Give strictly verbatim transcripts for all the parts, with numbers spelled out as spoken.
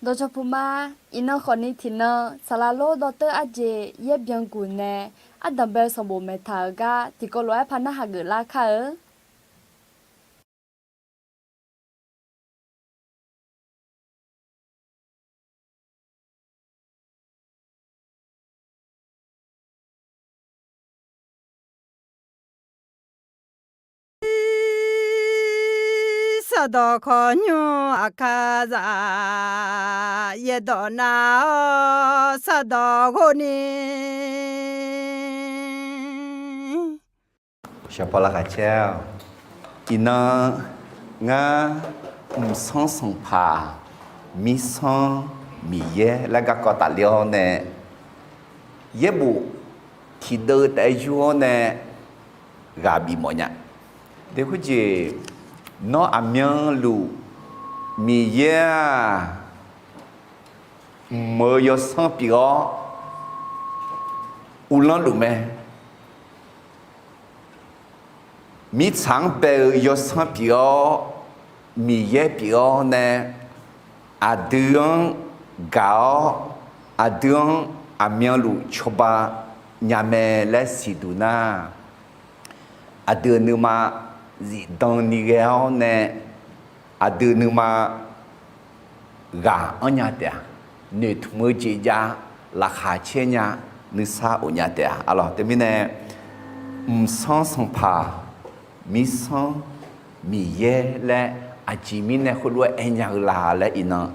Dawqcawq puq ma. Iqnan khawfni tiqnan saqlaq lor dawrteur arjeq yaer byan guq nae ardanq bae-eu sanqbof maeqtaq-euq gar tiqkawv lof-aer par narhaq geuflar kar-eu. Sardawq kawqnymr aqkar zaq, yaerdawq nar-awr sardawq ghov ni. Shaqpawlav khaqcaer-awq. Iqnan ngar mqsanr sanqpaq, mirsanr Miqyaer laer garkawv tafler-awr nae, yaerbof tiqdeuv taef-aer yur-awr nae ghaq bif mawf nya. Deuq khoerjeq, nawr aqmyanluf Miqyaer-aq mq-eu yawsanr pyeuf-awr uvlanr luf mae. Mirtsaq-anr bae-eu yawsanr pyeuf-awr, Miqyaer pyeuf-awr nae, aqdui-anr gaq-awr, aqdui-anr aqmyanluf cawba nya mae laer siqduq nar, aqdui-euq nuima zifdan ni ghae-awr nae, aqdui-euq nuima ghaq anrnya taef-a. Noeqtmq-eu jeq jav, laqkhaq caer nya, nuisar of nya taef-a. Arlawq, teumirnae mqsanr sanqpaq, mirsanr Miqyaer laer aqjeq mirnae khoerlof-aer aernya-eu la laer iqnan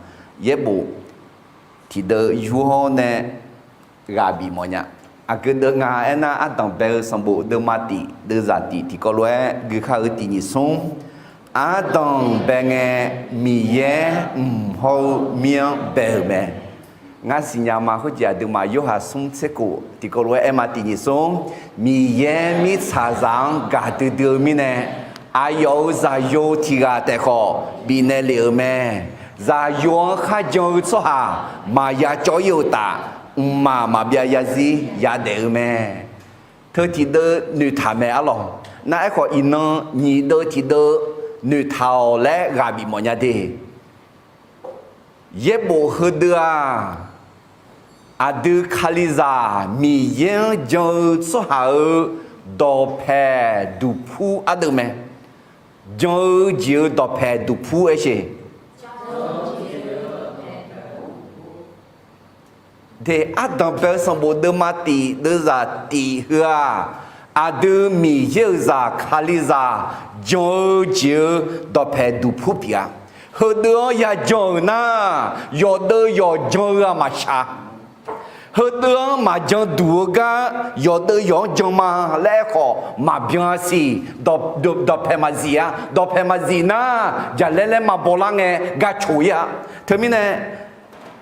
yaerbof tiqdeuv yur-awr nae ghaq bif mawf nya. Aqgeu deuv nga aernar, ardanq bae-eu sanqbof deuvma tif deuvzaq tif tiqkawv lof-aer gui kar-eu tiq nyiq smr, ardanq bae ngae Miqyaer mq hawr-eu mir-anr bae-euq mae. Ngar siqnya ma khoerjeq aqduimaf Yorhaq smr tser kof tiqkawv lof-aer aer ma tiq nyiq smr, Miqyaer mirtsaqzaq-anr gaqdui dui-eu mirnae, aqyawf-euq zaqyo tiq ghaq taef khawf bifnaeq lef-euq mae. Zaqyo-anr kharjan-eu tsawrhaq maqya cawv ir-eu uqtaf, mqmaq maqbyav yarzir yadaef-eu mae. Teu tiqdeuv noeqtaq mae arlawq. Nar aerkhawf iqnan nyiq deuv tiqdeuv noeqtaq-awq laer ghaq bif mawf nya de. Yaerbof heudeuv-aq, aqdui Kalizaq Miqyaer-anr jan-eu tsawrhaq-euq dawqpaeq duqpur ardeuv mae. Jan-eu jeq-euq dawqpaeq duqpur aersheq. De, ardanq bae-eu sanqbof deuvma tif deuvzaq tif heu-aq, aqdui Miqyaer-euq zaq Kalizaq jan-eu jeq-euq dawqpaeq duqpur pyeuf-a. Heudeuv-anr yajan-euq nar, yawqdeuv yawq jan-eu ghaq maqshaq. Heudeuv-anr maqjan duq-eu gar yawqdeuv yawq-anr jan ma laer aerkhawf maqbyan-a siq. Dawq, dawqpaeq maqzif-a. Dawqpaeq maqzif nar, jaqlaer laer maqbaw lar ngae gar coq ir-a. Teumirnae,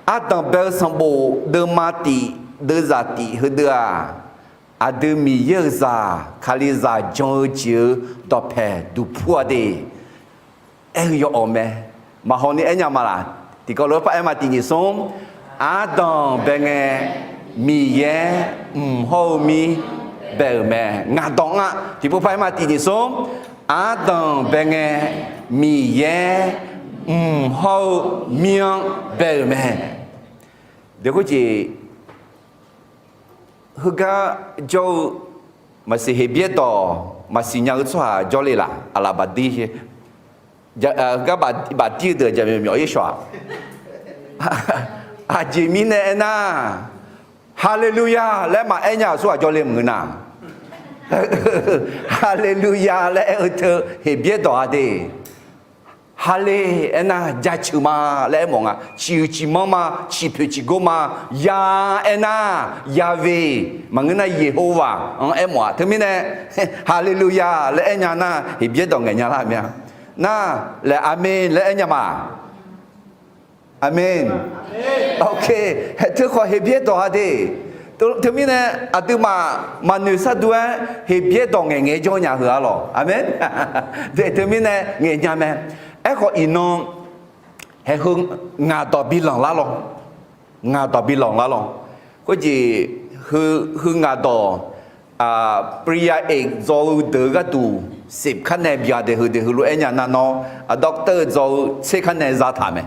ardanq bae-eu sanqbof deuvma tif deuvzaq tif heudeuv-aq, aqdui Miqyaer-euq zaq Kalizaq jan-eu jeq-euq dawqpaeq duqpur-a de. Aer-eu yawawq mae. Maqhaw ni aernya ma laq? Tiqkawv lof-aer par aer ma tiq nyiq smr, ardanq bae ngae Miqyaer mq hawr-eu mir bae-euq mae. Ngaq dawq nga tiqpov par aer ma tiq nyiq smr, ardanq bae ngae Miqyaer mq hawr-eu mir-anr bae-euq mae. Deuq khoerjeq heugar jawr-eu maqsiq Heqbyaer dawq maqsiq nya-eu tsawrhaq jawrle laf? Aqlaf baqdir, heugar baqdir-eu deuq jaqmyawf myawf-ir shawq-aq. Aqjeq mirnae aernar, Haleluya laer maqaer nya-euq tsawrhaq jawrle maqngeur nar. Haleluya laer aer-eu teu Heqbyaer dawq-a de. Hale aernar jaceuq ma laer aermawf nga. Ciqhuiq ciqmanr ma, ciqpoeq ciqgor ma. Ya aernar Yahweh, maqngeur nar Yeqhovaq-anr aermawf-a. Teumirnae Haleluya laer aer nya nar Heqbyaer dawq ngaeq nya lar mya. Nar laer Aqmeq laer aer nya ma. Aqmeq. Ok. Teukhawf Heqbyaer dawq-a de. Teumirnae aqduimaf maqnoeq sharduq-aer Heqbyaer dawq ngaeqngaeq jawr nya heu-a lawq. Aqmeq. Teumirnae ngaeq nya mae. Aerkhawf iqnan haeq heu ngaq dawq bi lanq lar lawq. Ngaq dawq bi lanq lar lawq. Khoerjeq heu, heu ngaq dawq, ปริญญาเอก dzaw-eu deuq-eu gharduq sef kar nae bya de heu de heulof-aer nya nar nawr, ด็อกเตอร์ dzaw-eu tser kar nae zataq mae.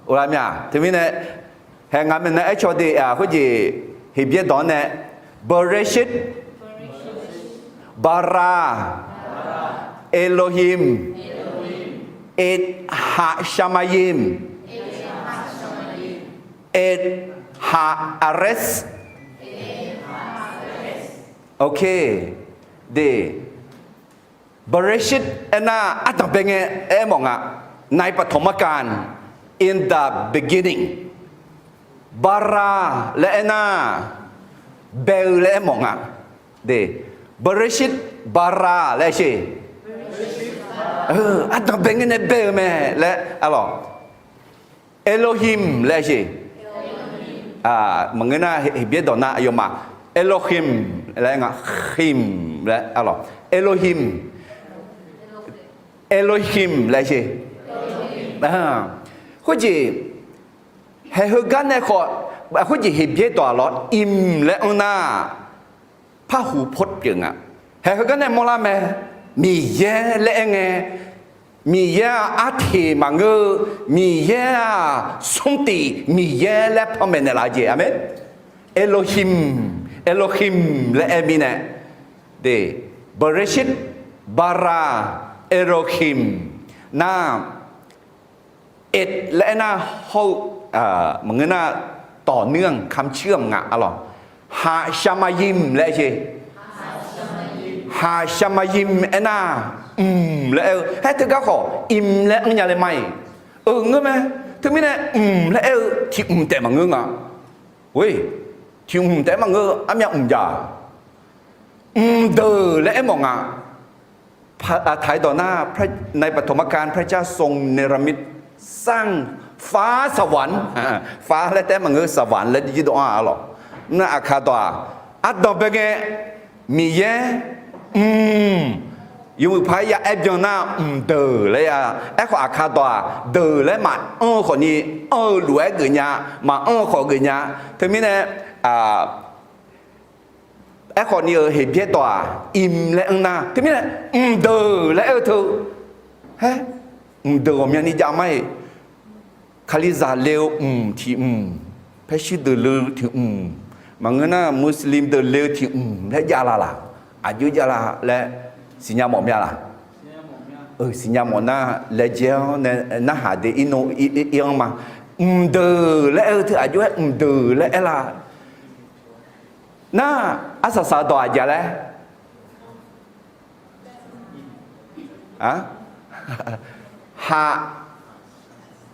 Oqlaf mya, teumirnae, hae ngaq maeqnan aercaw de-aq, khoerjeq Heqbyaer dawq-anr nae, Bereshit bara Elohim et ha'shamayim et ha'aretz. Ok, de, Bereshit aernar ardanqbae ngae aermawf nga. ในปฐมกาล in the beginning. Bara laer aernar, bae-eu laer aermawf nga. De, Bereshit bara laer aer sher. Ardanqbae ngae nae bae-eu mae laer arlawq. Elohim laer aer sher. Maqngeur nar, Heqbyaer dawq nar aqyawfmaf Elohim laer nga, him laer arlawq. Elohim, Elohim laer aer sher. Khoerjeq, haeq heugar nae khawf, khoerjeq Heqbyaer dawq-aq lawr im laer anr nar, parhuq pov pyeuf nga. Haeq heugar nae mawrlar mae, Miqyaer laer aer ngae, Miqyaer-aq arteq maqngeur-eu, Miqyaer-aq smrtif Miqyaer laer panmaeq naeqlaf-eu jeq. Aqmeq. Elohim, Elohim laer aer mirnae, de, Bereshit bara Elohim nar, et laer aernar hawr-eu, maqngeur nar, ต่อเนื่อง kamq ciq-eu nga arlawq. Ha'shamayim laer aer sher. Ha'shamayim aernar, mq laer aer-eu. Haer teugar khawf im laer anrnya le ma-iq. Euq ngeur mae. Teumirnae mq laer aer-eu tiq mq taef maqngeur nga. Oe, tiq mq taef maqngeur, armyav mq jav. Mqdeuq laer aermawf nga. ไทย dawq nar, ในปฐมกาล พระเจ้าทรงเนรมิต สร้างฟ้าสวรรค์ Far laer taef maqngeur, สวรรค์ laer jirdov-anr arlawq. Nar Aqkaq dawq-aq, ardanqbae ngae Miqyaer mq, yawmuiq par ya aer byan nar mqdeuq laer ya. Aerkhawf Aqkaq dawq-aq, deuq laer maqanr-eu khawfni, anr-eu lof-aer geufnya, maqanr-eu khawf geufnya. Teumirnae, aerkhawfni-euq Heqbyaer dawq-aq, im laer anr nar, teumirnae mqdeuq laer aer-eu teu. Haer, mqdeuq ghawqmyani jav ma-iq. Kalizaq le-eu mq tiq mq, paershuir deuq le-eu tiq mq, maqngeur nar Muslim deuq le-eu tiq mq laer jav la laq? Aqjox jav la laer siqnya mawf mya laq? Siqnya mawf nar laejae-awr nae narhaq de ir-anr ma. Mqdeuq laer aer-eu teu aqjox-aer mqdeuq laer aer la? Nar arsaq saq-eu dawq aqjeq laer?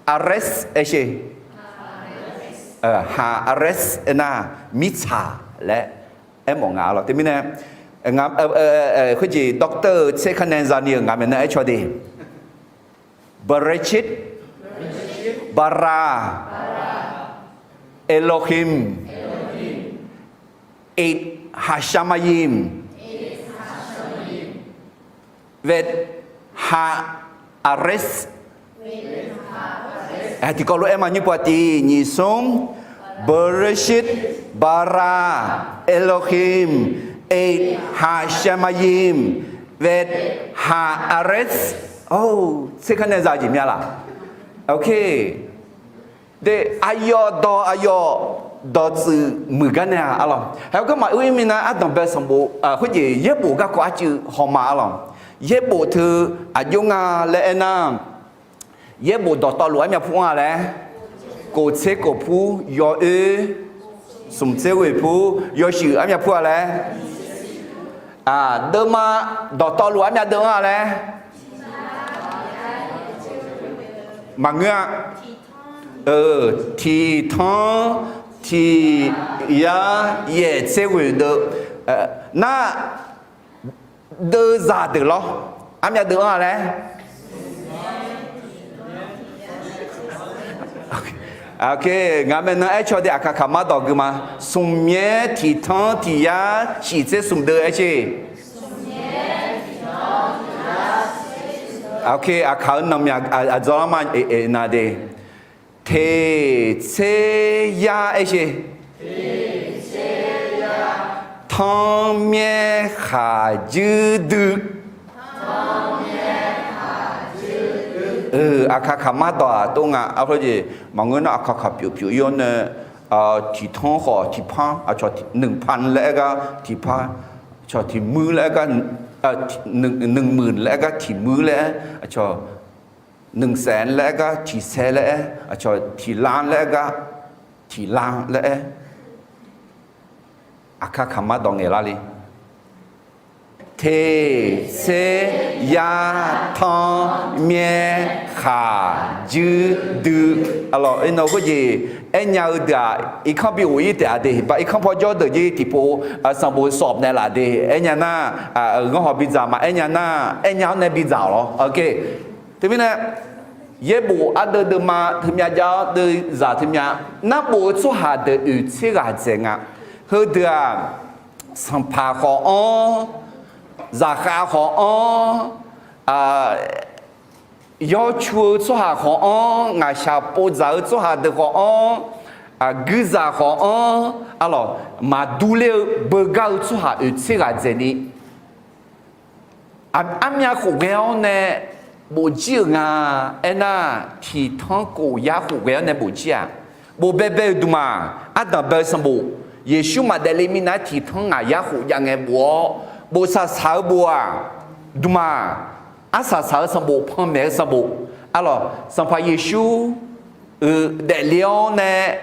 Ha'aretz aer sher. Ha'aretz aernar, mirtsaq laer aermawf nga lawq. Teumirnae, khoerjeq Doctor-eu tser karnae zani-euq ngaq maeqnan aercaw de. Bereshit bara Elohim et ha'shamayim vet ha'aretz. Tiqkawv lof-aer ma nymr pov-a tiq nyiq smr. Bereshit bara Elohim et ha'shamayim vet ha'aretz. Or, tser karnae za jeq mya laq? Ok. De, aqyawf dawq aqyawf dawqtsuif muiq gar nae-a arlawq. Haer garma uir mirnae ardanqbae sanqbof khoerjeq yaerbof garkawv arcuiv hawma arlawq. Yaerbof teu aqjox nga laer aernar, yaerbof dawqtawvluf armyav pur anr-a laer? Kof tser kof pur yawoer, smq tser ghoeq pur yawshuif armyav pur-a laer? Deuvma dawqtawvluf armyav deuv anr-a laer? Maqngeur-a. Tiq tanr tiq yar yaef tser ghoeq deuv. Nar, deuvzaq deuq lawr, armyav deuv anr-a laer? Ngaq maeqnan aercaw de, Aqkaq kaqmar dawq gui ma. Smq myaer tiq tanr tiq yar shif tser smq deuv aer sher. Aqkaq-eu nanqmyaq aqdzawr-anr ma, eq, eq, na de. Teq tser yar aer sher. Tanr myaer khaqdzuir dui. Aqkaq kaqmar dawq-aq tov nga. Arlawr jeq maqngeur nar aqkaq kaq pyeuf pyeuf-ir-awr nae, tiq tanr khawf tiq par, aqcawq nuiq par laer aer gar tiq par, aqcawq tiq muir laer aer gar, nuiq muiq laer aer gar tiq muir laer aer, aqcawq nuiq saef laer aer gar tiq sae laer aer, aqcawq tiq lar laer aer gar tiq lar laer aer. Aqkaq kaqmar dawq ngaeqlar le. Teq, tser, yar, tanr, myaer, khaq, juir, dui. Arlawr, iqnan khoerjeq aernya-eu deuq-aq, irkanr bi ghof-ir taef-a de. Ba irkanr paw jawr deuq jir tiqpov sanqbof sawf naeqlaf de. Aernya nar, ghanr haw bidzaq maqaer nya nar, aernya-awr nae bidzaq-awq lawr. Teumirnae, yaerbof ardeuv deuvma teumyav jav-awr deuvzaq teumyav, narbof-eu tsawrhaq deuq oeq tser ghaq dzaeq nga. Heudeuq-aq, sanqpaq khawf-anr, zaqkhav khawf-anr, yawcu-eu tsawrhaq khawf-anr, ngaqshaq povdzaq-eu tsawrhaq deuq khawf-anr, guirzaq khawf-anr, arlawr, maqdur ler-eu beugar-eu tsawrhaq oeq tser ghaq dzaeqni, armyav khof ghae-awr nae bofjir-euq nga. Aernar, tiq tanr kof yar khof ghae-awr nae bofjir-aq, bofbaebae-euq dmq-aq, ardanq bae-eu sanqbof, Yeqsur maq daefle minav-aer tiq tanr ngaq yar khof jav ngae bof-awr, bof saqsaq-eu bof-aq, dmq-aq, arsaq saq-eu sanqbof, panmaeq-eu sanqbof, arlawr, Sanqpaq Yeqsur-euq daefle-awr nae,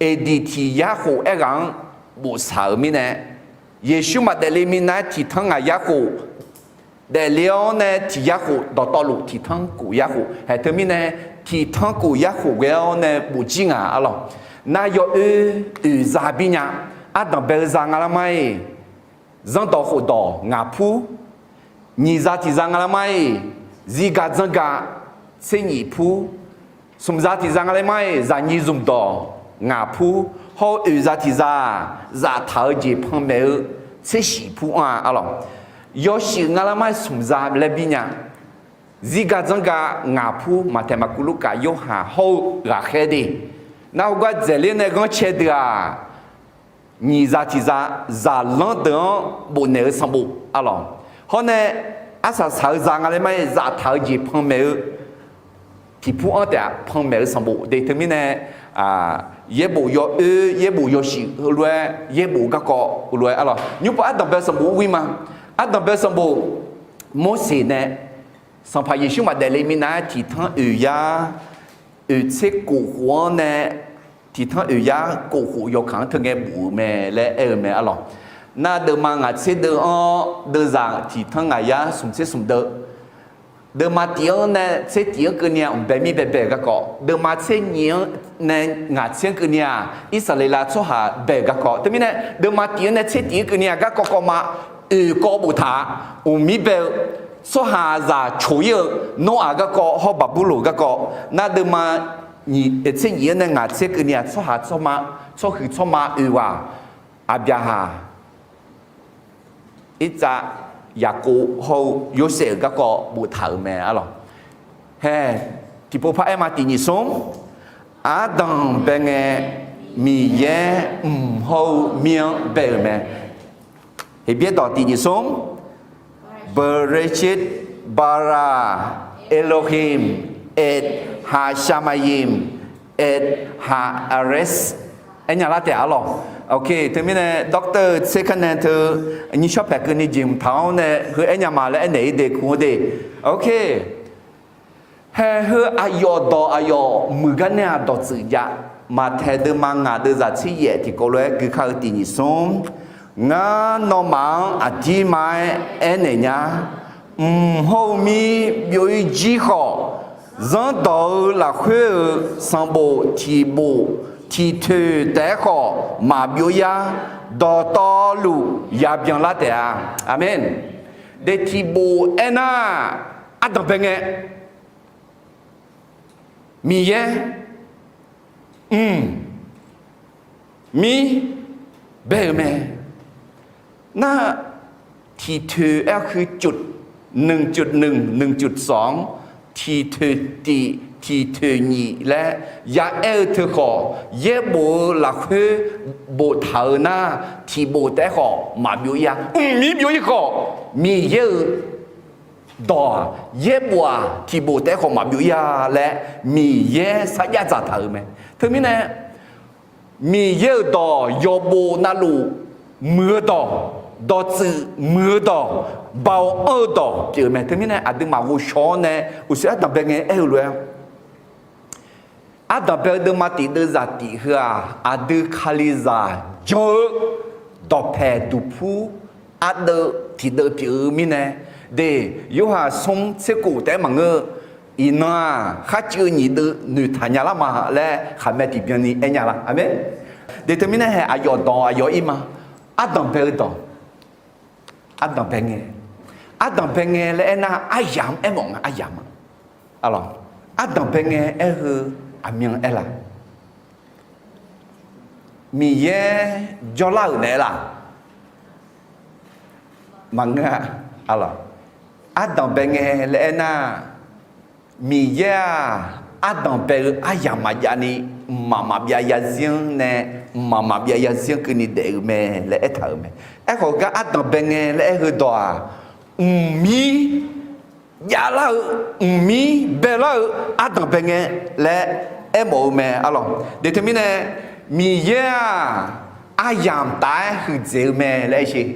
eqdiq tiq yar khof aerghaq-anr bof saq-euq mirnae, Yeqsur maq daefle minav-aer tiq tanr ngaq yar khof daefle-awr nae tiq yar khof, dawqtawvluf tiq tanr kof yar khof haeq teumirnae, tiq tanr kof yar khof ghae-awr nae bofjir nga, arlawr. Nar yawoer oeq za bir nya. Ardanq bae-eu za nga lar mar-iq, zanrdawq khofdawq ngaq pur. Nyiq za tiq za nga lar mar-iq, zirgaq dzanrgaq tser nyif pur. Smq za tiq za nga lar mar-iq, zaqnyiq zmqdawq ngaq pur. Hawr-eu oeq za tiq za-aq, zaftaq-eu jeq panmaeq-eu tser shif pur anr-a, arlawr. Yawshuif nga lar mar-iq smq za laer bir nya. Zirgaq dzanrgaq ngaq pur, Maqtaeq, Maqkuv, Lurkaf, Yorhaq hawr-eu ghaqkhaer de. Nar heugar dzaeqler nae ghanrcae deuq-aq, nyiq za tiq za, zaqlanr deuq-anr bofnaeq-eu sanqbof, arlawr. Hawr nae arsaq saq-eu za nga lar mar-iq, zaftaq-eu jeq panmaeq-eu tiqpur anr taef-aq, panmaeq-eu sanqbof de. Teumirnae, yaerbof yawoer, yaerbof yawshuif heulof-aer, yaerbof garkawv heulof-aer, arlawr, nymr pov ardanq bae sanqbof ur gir ma. Ardanq bae sanqbof, Morseq nae Sanqpaq Yeqsur maq daefle minav-aer tiq tanr oeq yar, oeq tser kof khof-anr nae, tiq tanr oeq yar kof khof yawkaq-anr teu ngae bof-euq mae laer aer-eu mae, arlawr. Nar deuvma ngaq tser deuv-anr deuvzaq tiq tanr ngaq yar smq tser smq deuv. Deuvma tiq-anr nae tser tiq-anr keuvni-aq, mqbae mir baebae-euq garkawv. Deuvma tser nyiq-anr nae ngaq tser-anr keuvni-aq, Irsaqleqlav tsawrhaq bae-euq garkawv. Teumirnae, deuvma tiq-anr nae tser tiq-anr keuvni-aq, garkawv kawv ma, oeq kawv boftaq-a. Mqmir bae-eu tsawrhaqzaq coq-ir-eu, Noraq garkawv hawr Baqburloq garkawv. Nar deuvma nyiq, tser nyiq-anr nae ngaq tser keuvni-aq, tsawrhaq tsawrma, tsawrhuiq tsawrma oeq ghaq, Aqbyaqhaq, Irtsav, Yaqkov hawr-eu Yorsaev-euq garkawv boftaq-euq mae, arlawr. Hae, tiqpov par aer ma, tiq nyiq smr. Ardanq bae ngae, Miqyaer mq hawr-eu mir-anr bae-euq mae. Heqbyaer dawq tiq nyiq smr. Bereshit bara Elohim et hashamayim et haaretz. Aernya lar taef-a lawq. Ok, teumirnae Doctor tser kar nae teu nyiq shawr paeq keuvni jeq mqtaq-awr nae heu aernya ma laer aernaeq-ir de, kur-eu de. Ok. Hae heu aqyawf dawq aqyawf muiqgar nae-aq dawqtsuif jav. Maqtaeq deuvma ngaq deuvzaq tser yaef tiqkawv lof-aer gui kar-eu tiq nyiq smr. Ngar nawmaf-anr aqdirma-aer aernaeq nya. Mq hawr-eu mir byov-ir jir khawf, zanrdawq-eu lafkhoer-euq sanqbof tiq bof tiq toeq taef-aer khawf maqbyov yar. Dawqtawvluf yabyan lar taef-a. Aqmeq. De tiq bof aernar, ardanq bae ngae, Miqyaer mq mir bae-euq mae. Nar, tiq toeq aer-eu heu cuf, nq cuf nq, nq cuf sawq-anr, tiq toeq tiq, tiq toeq nyiq laer ya'aer-eu teu khawf, yaerbof-eu lafkhoer boftaq-euq nar, tiq bof taef-aer khawf maqbyov ir-a. Mq mir byov ir khawf, Miqyaer-euq dawq-aq, yaerbof-aq tiqbof taef-aer khawf maqbyov ir-a laer Miqyaer sarjax dzaqtaq-euq mae. Teumirnae Miqyaer-euq dawq yawqbof navluf muiq-eu dawq, dawqtsuif muiq-eu dawq, baoq anr-eu dawq pyeuf-eu mae. Teumirnae aqduimaf ghovshaw-awr nae uqshoe ardanqbae ngae aer-eu lof-aer ardanqbae-eu deuvma tif deuvzaq tif heu-aq, aqdui Kalizaq jan-eu dawqpaeq duqpur ardeuv tiqdeuv pyeuf-eu mirnae, de, Yorhaq smr tser kof taef-aer maqngeur-eu, iqnan-aq kharcuiv-eu nyiq deuv noeqtaq nya lar ma laer khaqmae tiqbyan ni aer nya lar. Aqmeq. De, teumirnae hae aqyawf dawq aqyawf ir ma. Ardanqbae-eu dawq, ardanqbae ngae, ardanqbae ngae laer aernar aryamq aermawf nga, aryamq-a. Ardanqbae ngae aer-eu aqmyan aer la? Miqyaer jawrlar-euq naeq-aer la? Maqngeur-a. Ardanqbae ngae laer aernar, Miqyaer-aq, ardanqbae-eu aryamq maqjav ni, mqmaq maqbyav yarzir-anr nae, mqmaq maqbyav yarzir-anr keuvni daef-eu mae laer aertaq-euq mae. Aerkhawf gar ardanqbae ngae laer aer-eu dawq-aq, mqmir javlar-eu, mqmir baelar-eu ardanqbae ngae laer aermawf-eu mae. Arlawq, de teumirnae, Miqyaer-aq, aryamq taf-aer huiqdzaeq-eu mae laer aer sher.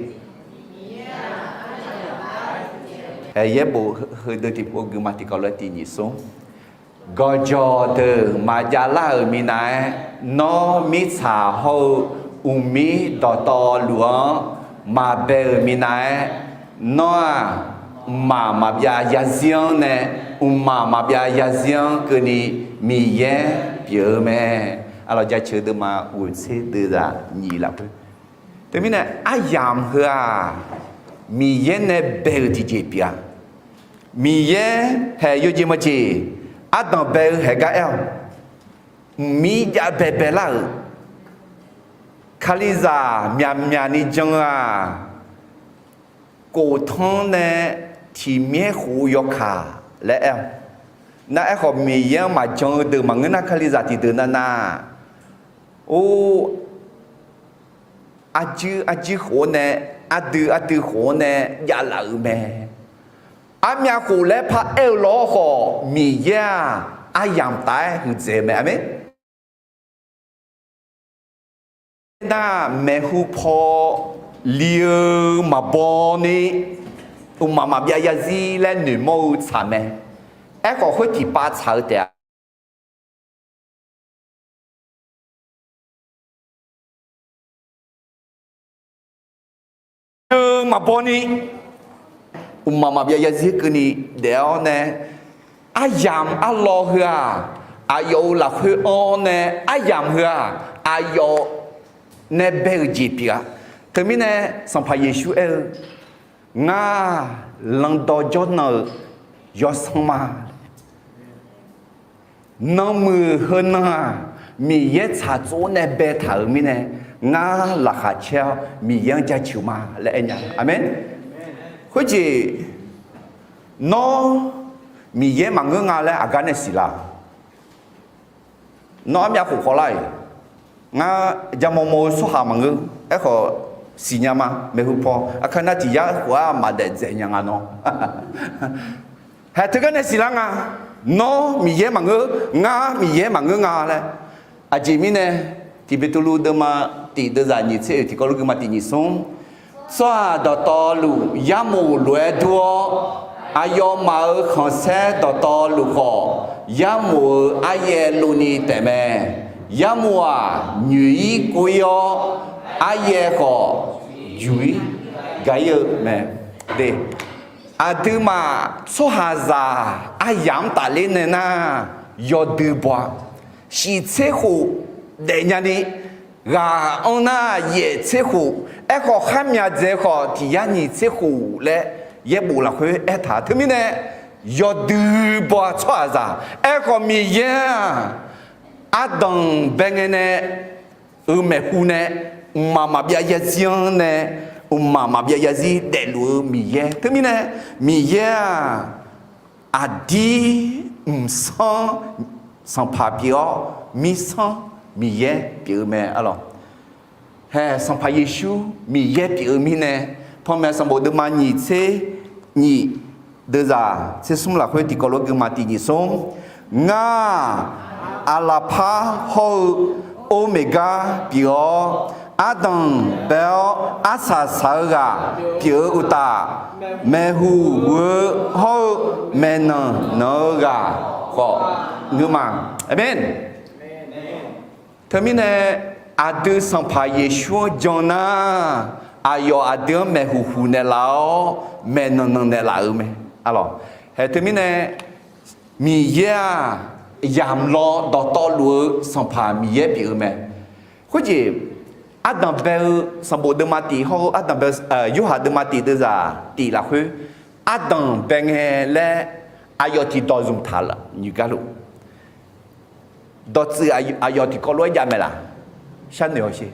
Yaerbof heudeuq tiqpov guima tiqkawv lof-aer tiq nyiq smr. Gawqjawq deuq maqjav lar-euq minav-aer, nawr mirtsaq hawr-eu uqmir dawqtawvluf-anr maqbae-euq minav-aer, nawr-aq, mqmaq maqbyav yarzir-anr nae, mqmaq maqbyav yarzir-anr keuvni Miqyaer pyeuf-eu mae. Arlawq, jaceuq deuvma ghoeqtser deuvzaq nyiq lafkhoer. Teumirnae aryamq heu-aq, Miqyaer nae bae-euq tiqjeq pyeuf-a. Miqyaer haeq yawjeq mawjeq ardanqbae-eu haeq gar aer-awq. Mqmir javbae baelar-euq, Kalizaq myaqmyaq ni jan-eu-aq, koftanr nae tiqmyaer khof-eu yawkaq laer aer-awq. Nar aerkhawf, Miqyaer-anr maqjan-eu deuq maqngeur nar, Kalizaq tiqdeuq navnav, or, arjuir arjuir khof-awr nae, ardui ardui khof-awr nae javlaf-euq mae. Armyav khof laer paraer-eu lawr khawf, Miqyaer-aq, aryamq taf-aer huiqdzaeq-eu mae. Aqmeq. Nar maeqhu paw li-eu maqbaw ni, mqmaq maqbyav yarzir laer noeqmawr-eu tsaq mae. Aerkhawf, khoer tiqpav tsaq-eu taef-a. Maqbaw ni, mqmaq maqbyav yarzir keuvni daef-awr nae, aryamq arlawr heu-aq, aqyawf-euq lafkhoer anr-awr nae, aryamq heu-aq, aqyawf nae bae-euq jeq pyeuf-a. Teumirnae, Sanqpaq Yeqsur aer-eu, Ngar, lanqdawq jawrnan-euq yawsanr ma. Nanmuiq heunan-aq, Miqyaer tsaqtsov nae baetaq-euq mirnae, ngar laqkhaq caer-awr Miqyaer-anr jaceuq ma laer aer nya. Aqmeq. Khoerjeq, nawr Miqyaer maqngeur nga laer aqgar nae siqlar? Nawr armyav khof khawvlar-iq, ngar jamaw maw-eu tsawrhaq maqngeur. Aerkhawf, siqnya ma, maeqhu paw. Aqkar nar tiq yar khof-aq maqdaef dzaeq nya nga nawr. Haeq teugar nae siqlar nga. Nawr Miqyaer maqngeur, ngar Miqyaer maqngeur nga laer. Aqjeq mirnae, Tiqbeqtuvluv deuvma tiq deuvzaq nyiq tser oeq tiqkawv lof guima tiq nyiq smr. Tsawrhaq dawqtawvluf yarmof lof-aer dur-awr, aqyawfmaf-euq khanqsaer dawqtawvluf khawf, yarmof-euq aryaev lov ni taef mae. Yarmof-aq, nyoeq-ir kov-ir-awr, aryaev khawf juq-ir gaq-ir-eu mae. De, aqduimaf tsawrhaqzaq aryamq-anr tafler nae nar, yawdui baw-a. Shiq tser khof daefnya ni, ghaq anr nar yaef tser khof, aerkhawf kharmyaq dzaeq khawf tiq yar nyiq tser khof laer yaerbof lafkhoer aertaq-a. Teumirnae, yawdui baw-a tsawrhaqzaq. Aerkhawf Miqyaer-aq, ardanq bae ngae nae, euq maeqhu nae, mqmaq maqbyav yarzir-anr nae, mqmaq maqbyav yarzir daefluf-eu Miqyaer. Teumirnae, Miqyaer-aq, aqdir mqsanr sanqpaq pyeuf-awr, mirsanr Miqyaer pyeuf-eu mae. Arlawq, haeq Sanqpaq Yeqsur Miqyaer pyeuf-eu mirnae, panmaeq sanqbof deuvma nyiq tser nyiq deuvzaq tser smr lafkhoer tiqkawv lof-aer guima tiq nyiq smr. Ngar-aq, aqlaqpar hawr-eu Ormeqgar pyeuf-awr, ardanq bae-awr arsaq saq-eu ghaq pyeuf-eu uqtaf, maeqhu huq-eu hawr-eu maeqnanq nanq-eu ghaq khawf ngeur ma. Aqmeq. Teumirnae, aqdui Sanqpaq Yeqsur-anr jan nar, aqyawf aqdui-anr maeqhu huq naeqlaf-awr, maeqnanq nanq naeqlaf-euq mae. Arlawq, haeq teumirnae, Miqyaer-aq, yamq law dawqtawvluf-eu Sanqpaq Miqyaer pyeuf-eu mae. Khoerjeq, ardanq bae-eu sanqbof deuvma tif hawr-eu ardanq bae-eu, Yorhaq deuvma tif deuvzaq tif lafkhoer, ardanq bae ngae laer aqyawf tiqdawq zmq taq nyiq gar luf. Dawqtsuif aqyawf tiqkawv lof-aer jav mae laq? Sharnoeq hawsher.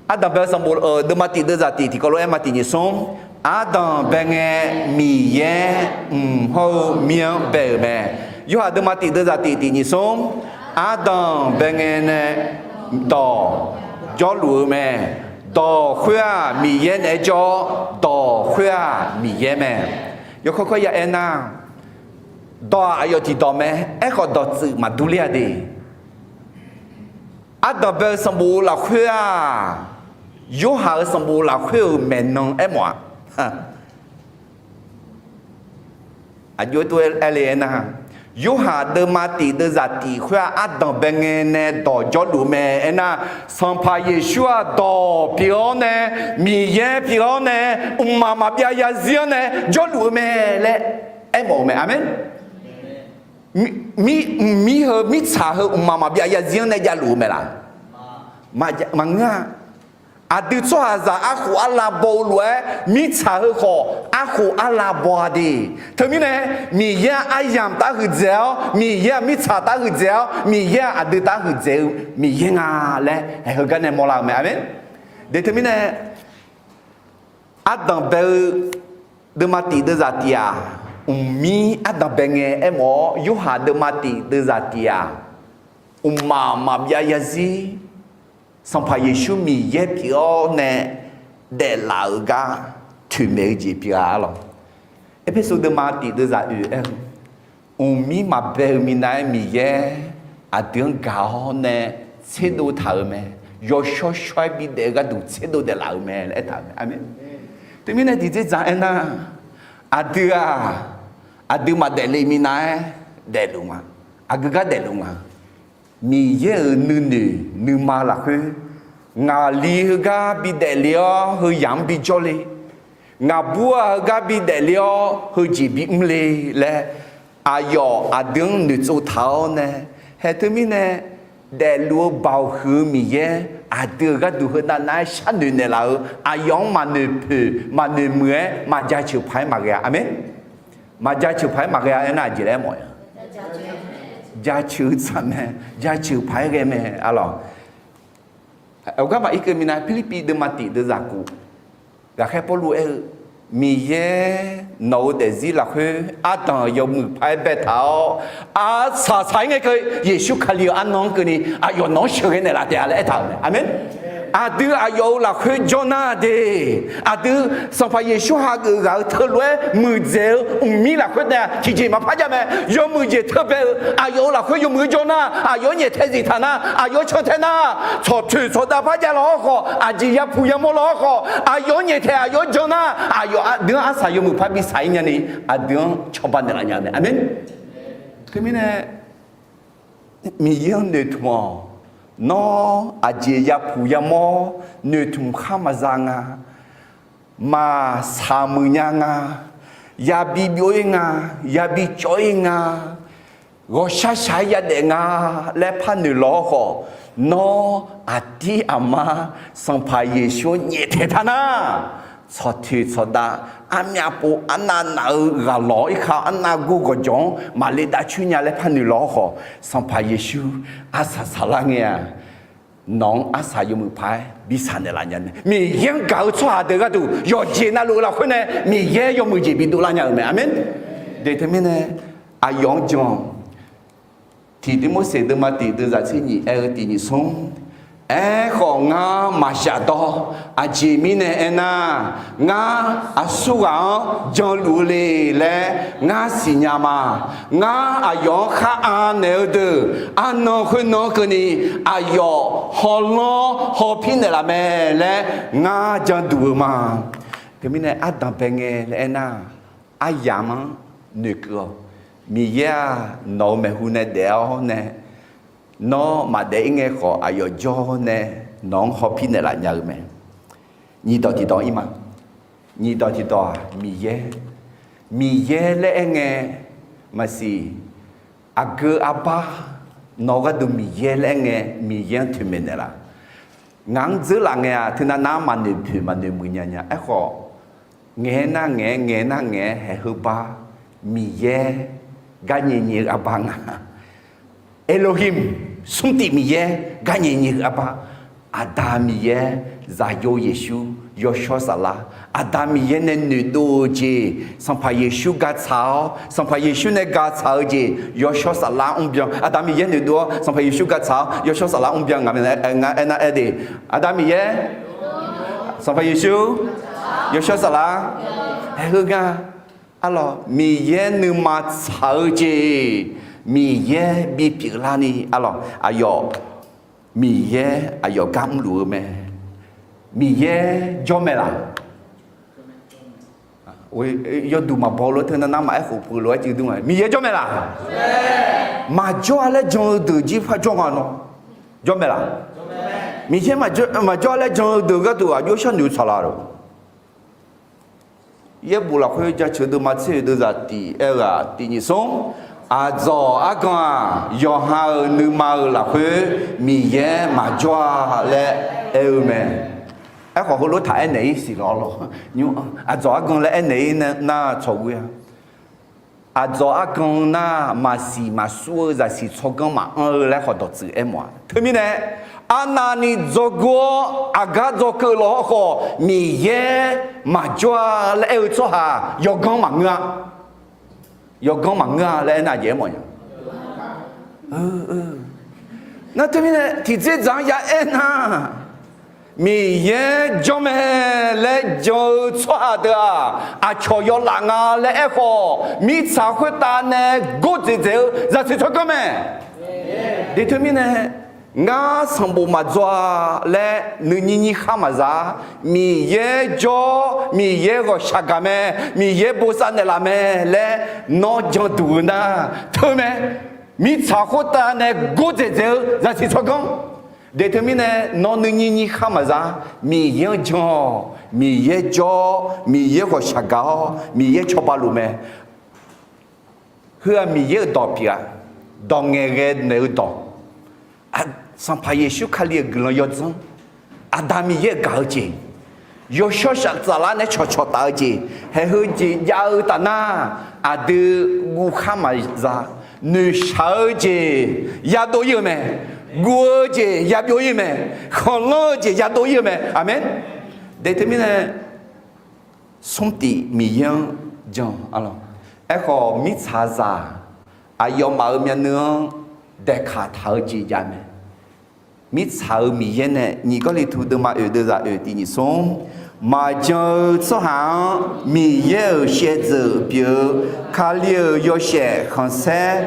Ardanq bae-eu sanqbof deuvma tif deuvzaq tif tiqkawv lof-aer ma tiq nyiq smr. Ardanq bae ngae Miqyaer mq hawr-eu mir-anr bae-euq mae. Yorhaq deuvma tif deuvzaq tif tiq nyiq smr. Ardanq bae ngae nae dawq jawrluf-eu mae. Dawq khoer-aq Miqyaer naeq-aer jawr-awr, dawq khoer-aq Miqyaer mae. Yawkawr kawr ya aernar, dawq-aq aqyawf tiqdawq mae. Aerkhawf dawqtsuif maqdur ler-a de. Ardanq bae-eu sanqbof lafkhoer-aq, Yorhaq-euq sanqbof lafkhoer-euq maeqnan aermawf-aq, aqjox tov-aer le aernar, Yorhaq deuvma tif deuvzaq tif khoer-aq, ardanq bae ngae nae dawq jawrluf-eu mae aernar, Sanqpaq Yeqsur-aq dawq pyeuf-awr nae, Miqyaer pyeuf-awr nae, mqmaq maqbyav zarzir-anr nae jawrluf-eu mae laer aermawf-eu mae. Aqmeq. Mqmir heu mirtsaq heu mqmaq maqbyav zarzir-anr nae javluf-eu mae laq? Maqngeur-a. Aqdui tsawrhaqzaq arkhof arlav baw-eu lof-aer mirtsaq heu khawf arkhof arlav baw-a de. Teumirnae, Miqyaer-aq aryamq taf huiqdzaeq-awr, Miqyaer-aq mirtsaq taf huiqdzaeq-awr, Miqyaer-aq aqdui taf huiqdzaeq-eu Miqyaer nga laer haeq heugar nae mawrlar-eu mae. Aqmeq. De teumirnae, ardanq bae-eu deuvma tif deuvzaq tif-aq, mqmir ardanq bae ngae aermawf-awr, Yorhaq deuvma tif deuvzaq tif-aq, mqmaq maqbyav zarzir, Sanqpaq Yeqsur Miqyaer pyeuf-awr nae daeflaf-euq gar toeqmaeq-eu jeq pyeuf-a lawq. Erpersu deuvma tif deuvzaq oeq aer-eu, mqmir maqbae-eu minav-aer Miqyaer aqdui-anr gaq-awr nae tserdov taq-euq mae. Yawshawr shawr-aer bidaef-eu gharduq tserdov daeflaf-euq mae laer aertaq-euq mae. Aqmeq. Teumirnae tiqdzerdzaq aernar, aqdui-aq, aqdui maqdaef le minav-aer daefluf nga. Aqgeu gar daefluf nga. Miqyaer-euq nuinoeq nuima lafkhoer, ngaqli heugar bidaef le-awr heuyaq-anr bijawr le, ngaqbur-aq heugar bidaef le-awr heujeq bimr le laer, aqyawf aqdui-anr noeqtsov taq-awr nae, haeq teumirnae daefluf-eu baoq huiq-eu Miqyaer aqdui-euq gharduq heu navnav-aer sharnoeq naeqlaf-eu aqyawf-anr maqnoeq poeq maqnoeq muiq-aer maqjaceuq paq-aer maqghae-a. Aqmeq. Maqjaceuq paq-aer maqghae-a aernar aqjeq laer aermawf-a? Jaceuq-eu tsaq mae. Jaceuq paq-aer ghae mae. Arlawq. Awqgar maqir keuv minav, Pirlirpiv deuvma tif deuvzaq kof, ghaqkhaer Pawrluv aer-eu, Miqyaer nawq-euq daefzir lafkhoer ardanq yawmuiq paq-aer baetaq-awr, arsaq saq-aer ngae keuv Yeqsur Kali-euq arnan-anr keuvni aqyawf nawq-anr sheuqghae naeqlaf taef-a laer aertaq-euq mae. Aqmeq. Aqdui aqyawf-euq lafkhoer jawr nar de, aqdui Sanqpaq Yeqsur hageuf ghaq-eu teulof-aer muiqdzaeq-eu mqmir lafkhoer taef-a tiqjeq maqpar jav mae. Yawmuiq jeq teubae-eu aqyawf-euq lafkhoer yawmuiq-eu jawr nar, aqyawf-anr nyaeftae ziftaeq nar, aqyawf-anr cantae nar, tsawqtoeq tsawqdav par jav lawq-awr khawf, aqjeq yapuq yamawr lawq-awr khawf, aqyawf-anr nyaeftaeq aqyawf-anr jan nar, aqyawf aqdui-anr arsaq yawmuiq paq-aer bi saq-ir nyani, aqdui-anr cawba naeqlaf nya-eu mae. Aqmeq. Teumirnae, Miqyaer-anr noeqtmq-awq. Nawr aqjeq yapuq yamawr noeqtmq khar maqza nga, maqsaq muiq nya nga, yabi byov-ir nga, yabi cawv-ir nga, ghawqshaq shaq-aer yadaef nga laer par noeq lawq-awr khawf, nawr aqdir aqma Sanqpaq Yeqsur-anr nyaeftaeq taq nar, tsawqtoeq tsawqdav, armyav pov arnav naf-eu ghaq lawq-awr irkar arnav gor gawqjawq-anr maqle dav coer nya laer par noeq lawq-awr khawf, Sanqpaq Yeqsur arsaq saqlar ngae-aq, nawq-anr arsaq yawmuiq paq-aer bi saq naeqlaf nya mae. Miqyaer-anr gaq-eu tsawrhaq deuq gharduq yawqjeq navluf-eu lafkhoer nae Miqyaer yawmuiq jeq bi dovlar nya-euq mae. Aqmeq. De teumirnae, aqyawf-anr jan Tiq Tirmorseq deuvma tiq deuvzaq tser nyiq aer-eu tiq nyiq smr, Aerkhawf, ngar maqshaf dawr. Aqjeq mirnae aernar, ngar aqsurghaq-anr janluf-eu le laer ngar siqnya ma. Ngar aqyawf-anr khar anaeq-eu deuq arnan khoernan-anr keuvni aqyawf hawlanr hawpir naeqlaf mae laer ngar janduq-eu ma. Teumirnae ardanqbae ngae laer aernar, aryamq-anr noeqkeuv-awq. Miqyaer-aq, nawq-euq maeqhu nae daef-awr nae, nawr maqdaef-ir ngae khawf aqyawf jawr-awr nae nawq-anr hawpir naeqlaf nya-eu mae. Nyiqdawq tiqdawq-ir ma. Nyiqdawq tiqdawq-aq, Miqyaer. Miqyaer laer aer ngae, maqsiq. Aqgeu arbar, nawq-eu gharduq Miqyaer laer aer ngae, Miqyaer-anr toeqmaeq naeqlaf. Ngaq-anr dzeurlaf ngae-aq, teunav nav-anr maqnoeq poeq maqnoeq muiq nya nya. Aerkhawf, ngaeq-aer nar ngaeq-aer, ngaeq-aer nar ngaeq-aer haeq heu bar, Miqyaer garnyae nyae-eu arbar nga. Elohim, smrtif Miqyaer garnyae nyae-eu arbar. Aqda Miqyaer, Zaqyo Yeqsur, Yawshawr Saflar, Aqda Miqyaer nae noeqdov-eu jeq, Sanqpaq Yeqsur gaqtsaq-awr, Sanqpaq Yeqsur nae gaqtsaq-eu jeq, Yawshawr Saflar mrbyan. Aqda Miqyaer noeqdov-awr, Sanqpaq Yeqsur gaqtsaq-awr, Yawshawr Saflar mrbyan. Ngaq aernar aer de, Aqda Miqyaer, Sanqpaq Yeqsur, Yawshawr Saflar, haeq heu nga. Arlawq, Miqyaer nuima tsaq-eu jeq, Miqyaer bipyeuf larni, arlawq, aqyawf Miqyaer aqyawf gar mrluf-eu mae. Miqyaer jawr mae laq? Yawduq maqbaw lof-aer teunav nav maqaer khof puq lof-aer cuiv dur nga. Miqyaer jawr mae laq? Maqjawr-a laer jan-eu deuq jir par jawr nga nawr. Jawr mae laq? Miqyaer maqjawr-a laer jan-eu deuq gharduq aqjox sharnoeq-eu tsaqlar-a. Yaerbof lafkhoer jaceuq deuvma tser-euq deuvzaq tiq aer-eu-aq, tiq nyiq smr. Aqdzawq argan-aq, yawqha-euq nuima-euq lafkhoer Miqyaer maqjawr-a laer aer-eu mae. Aerkhawf, heulof taq aernaeq-ir siq lawq lawq. Aqdzawq argan laer aernaeq-ir nar tsawq ghoe-a. Aqdzawq argan nar maqsiq maqsur-eu zaqsiq tsawrganr maqanr-eu laer khawf dawqtsuif aermawf-a. Teumirnae, arnavni dzawgeuf-awr aqgar dzawgeuf lawq khawf, Miqyaer maqjawr-a laer aer-eu tsawrhaq yawganr maqngeur-a. Yawganr maqngeur-a laer aernar aqjeq aermawf nya. Nar teumirnae tiqdzerdzaq-anr ya aernar, Miqyaer janr mae laer jan-eu tsawrhaq deuq-aq, aqcawq yawlaf nga laer aerkhawf, mirtsaq khoertav nae gordzaeq dzaeq-eu zaqsiq tsawrganr mae. Deq teumirnae, ngar sanqbof maqdzaw-a laer nuinyir nyir khar maqza-a. Miqyaer jawr, Miqyaer ghawqshaq gaq mae, Miqyaer bosav naeqlaf mae laer nawr janduq-eu nar teu mae. Mirtsaq khoertav nae gordzaeq dzaeq-eu zaqsiq tsawrganr. Deq teumirnae nawr nuinyir nyir khar maqza-a. Miqyaer-anr jan-awq. Miqyaer jawr, Miqyaer ghawqshaq gaq-awr Miqyaer cawba luf mae. Heu-aq Miqyaer-euq dawq pyeuf-a. Dawq ngaeqghae naeq-eu dawq. Sanqpaq Yeqsur Kali-euq guiqlanq yawdzanr, Aqda Miqyaer-euq gaq-eu jeq, yawshawr saflar nae cawqcawq taf-eu jeq, haeq heu jeq jav-eu taf nar, aqdui guv khar maqza. Noeqshaq-eu jeq yadov-ir-eu mae. Guv-eu jeq yabyov-ir mae. Khanqlanr-eu jeq yadov-ir-eu mae. Aqmeq. Deq teumirnae, smrtif Miqyaer-anr jan-awq. Aerkhawf, mirtsaqzaq aqyawfmaf-euq myavnuiv-anr daeqkaq taq-eu jeq jav mae. Mirtsaq-euq Miqyaer nae nyiq Gawrliqtu deuvma oeq deuvzaq oeq tiq nyiq smr, maqjan-eu tsawrhaq-anr Miqyaer-euq shaevdzeuf pyeuf-eu Kali-euq yawshaef khanqsaer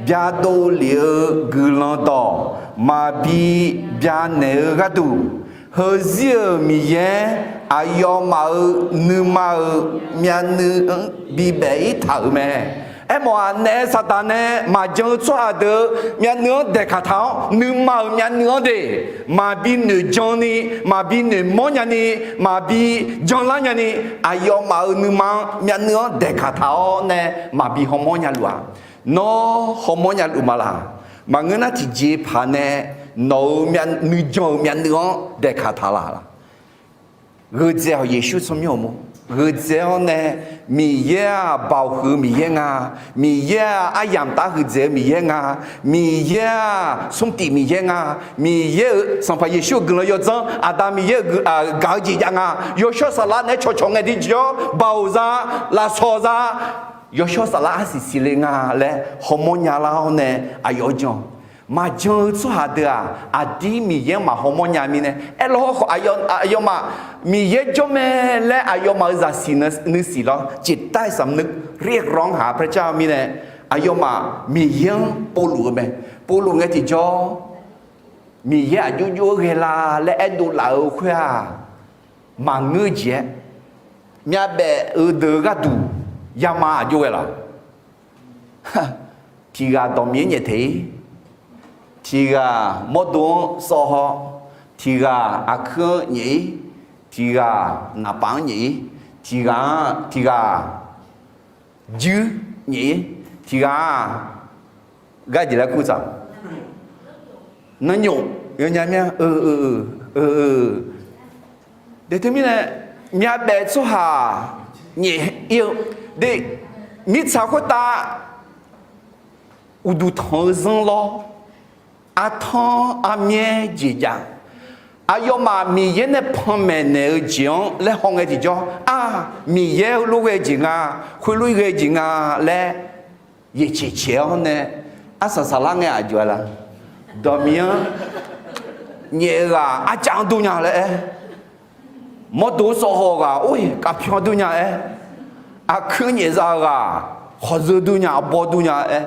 byadov lef-eu guiqlanq dawq maqbi byanaeq-eu gharduq, heuzir-euq Miqyaer aqyawfmaf-euq nuima-euq myavnuiv-anr bibaef-ir taq-euq mae. Aermawf-aq, naef Saqdaq nae maqjan-eu tsawrhaq deuq-eu myavnuiv-anr daeqkaq taq-awr, nuima-euq myavnuiv-anr de maqbi noeqjan ni, maqbi noeqmawr nyani, maqbi janlar nyani, aqyawfmaf-euq nuima-anr myavnuiv-anr daeqkaq taq-awr nae maqbi hawmawr nyaluf-aq, nawr hawmawr nyaluf ma laq? Maqngeur nar, tiqjeqpaq nae nawq-euq nuijan-euq myavnuiv-anr daeqkaq taq laq? Gheu dzae-awq. Yeqsur tsawrmyanr-euq mawr gheu dzae-awr nae, Miqyaer-aq, baoq huiq-eu Miqyaer nga. Miqyaer-aq, aryamq taf huiqdzaeq-eu Miqyaer nga. Miqyaer-aq, smrtif Miqyaer nga. Miqyaer-euq Sanqpaq Yeqsur-euq guiqlanq yawdzanr, Aqda Miqyaer-euq gaq-eu jeq jav nga. Yawshawr Saflar naeq-aer cawqcawq ngae tiqjawr, baoq za, lafsawq za, Yawshawr Saflar arsiq siqle nga laer hawmawr nyalar-awr nae aqyawf-anr jan-awq. Maqjan-eu tsawrhaq deuq-aq, aqdir Miqyaer-anr maqhaw mawrnya mirnae, aerlawr hawrkhawf aqyawfmaf Miqyaer jawr mae laer aqyawfmaf-euq zaqsiq nuisiq lawr, จิตใต้สำนึกเรียกร้องหาพระเจ้า mirnae, aqyawfmaf Miqyaer-anr povluf-eu mae. Povluf ngae tiqjawr, Miqyaer aqjox jox-aer ghae la laer aerdov laf-eu khoer-aq, maqngeur-eu jeq-aer, myavbaef-eu deuq-eu gharduq yama aqjox ghae laf. Tiq ghaq dawq Miqyaer nyaeftaeq-ir, tiq ghaq mawrdo-anr sawv haw, tiq ghaq aqkuir-anr nyaef-ir, tiq ghaq naqpaf-anr nyaef-ir, tiq ghaq-anr tiq ghaq juir nyaef-ir, tiq ghaq-aq, gar jeq laer kur tsaq, nanrnyof yawnya mir-a, eu, de teumirnae, myavbaef tsawrhaq nyaef-ir-eu de, mirtsaq khoertav uqduq tanq-eu zanr lawr, artanr armyaer jeq jav, aqyawfmaf Miqyaer nae panmaeq naeq-eu jeq-anr laer hawngae tiqjawr, aq, Miqyaer heulof ghae jeq nga, khoerlof-ir ghae jeq nga laer yaeqcaeq caeq-awr nae, arsaq saqlar ngae aqjox-a la? Dawq Miqyaer-anr nyaef-eu ghaq arcav-anr dur nya laer aer, mawrdo-anr sawv haw-eu ghaq or-iq kavpyawr dur nya aer, aqkuir nyaef za-eu ghaq khawqzeu dur nya, arbawr dur nya aer,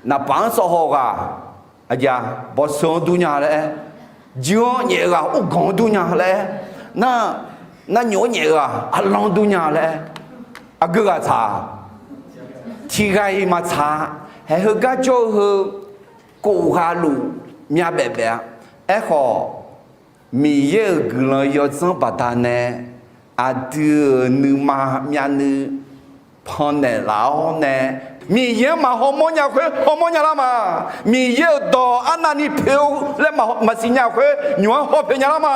naqpaf-anr sawv haw-eu ghaq aqjeq-a, bawqseu-anr dur nya laer aer, juir-anr nyaef-eu ghaq urganq-anr dur nya laer aer, nar, narnyof-anr nyaef-eu ghaq arlanr dur nya laer aer, aqgeu ghaq tsaq-a? Tiq ghaq-iq maqtsaq-a. Haeq heugar jawr-eu heu, kof ghaq luf myavbaef baef-a. Aerkhawf, Miqyaer-euq guiqlanq yawdzanr baqdanae aqdui-euq nuima myavnuiv pannaeq laf-awr nae, Miqyaer-anr maqhaw mawrnya khoer haw mawrnya lar ma. Miqyaer-euq dawq arnavni poeq-eu laer maqsiq nya khoer nymq-anr haw poeq nya lar ma.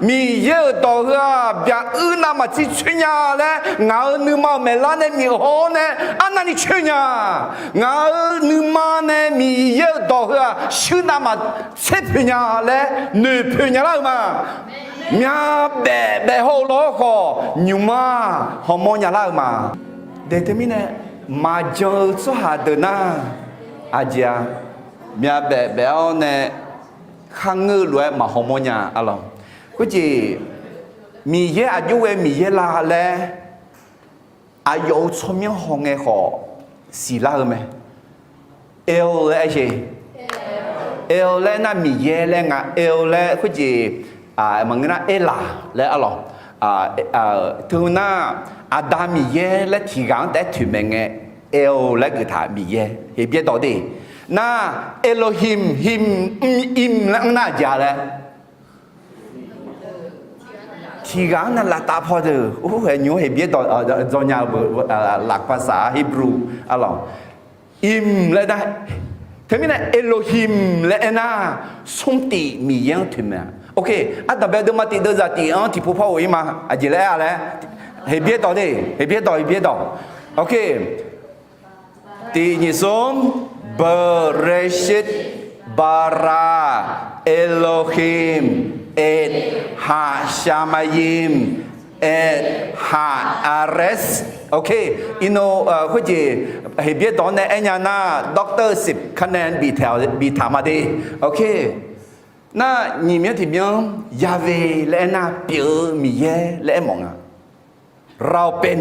Miqyaer-euq dawq heu-aq, byaq uir navmaqtser tsoer nya laer ngaq-euq nuima-euq maeqlar nae miqhaw-awr nae arnavni coer nya. Ngaq-euq nuima nae Miqyaer-euq dawq heu-aq, shuir navmaqtser poeq nya laer noeqpoeq nya lar-eu ma. Myavbaef baef haw-eu lawr khawf, nymq-anr hawmawr nya lar-eu ma. De teumirnae, maqjan-eu tsawrhaq deuq nar, aqjeq-a, myavbaef baef-awr nae kharngeur-eu lof-aer maqhaw mawrnya-a lawq. Khoerjeq, Miqyaer aqjox ghae Miqyaer la laer aqyawf-euq tsawrmyanr hawngae khawf siqlar-eu mae. El laer aer-eu, El laer nar Miqyaer laer nga. El laer khoerjeq, maqngeur nar Erlaq laer arlawq. Teu nar, Aqda Miqyaer laer tiq ghaq-anr taef-aer toeqmaeq ngae, El laer geuf taq Miqyaer. Heqbyaer dawq de. Nar, Elohim, him, im laer anr nar aqjeq-a laer tiq ghaq-anr nae laftav paw deuq, or, nymq-anr Heqbyaer dawq dzawnya-eu beu, laqkhaq saq-a Hebrew arlawq. Im laer nar, teumirnae Elohim laer aernar, smrtif Miqyaer-anr toeqmaeq-a. Ok, ardanqbae deuvma tif deuvzaq tif-anr tiqpov par ghof-ir ma. Aqjeq laer aer-a laer, Heqbyaer dawq de, Heqbyaer dawq, Heqbyaer dawq. Ok, tiq nyiq smr, Bereshit bara Elohim et ha shamayim et ha aretz. Ok, iqnan khoerjeq Heqbyaer dawq-anr nae aernya nar, Doctor Sip Kanan biftaq ma de. Ok, nar nyiq myanr tiq myanr Yahweh laer aernar, pyeuf-eu Miqyaer laer aermawf nga. Raopen,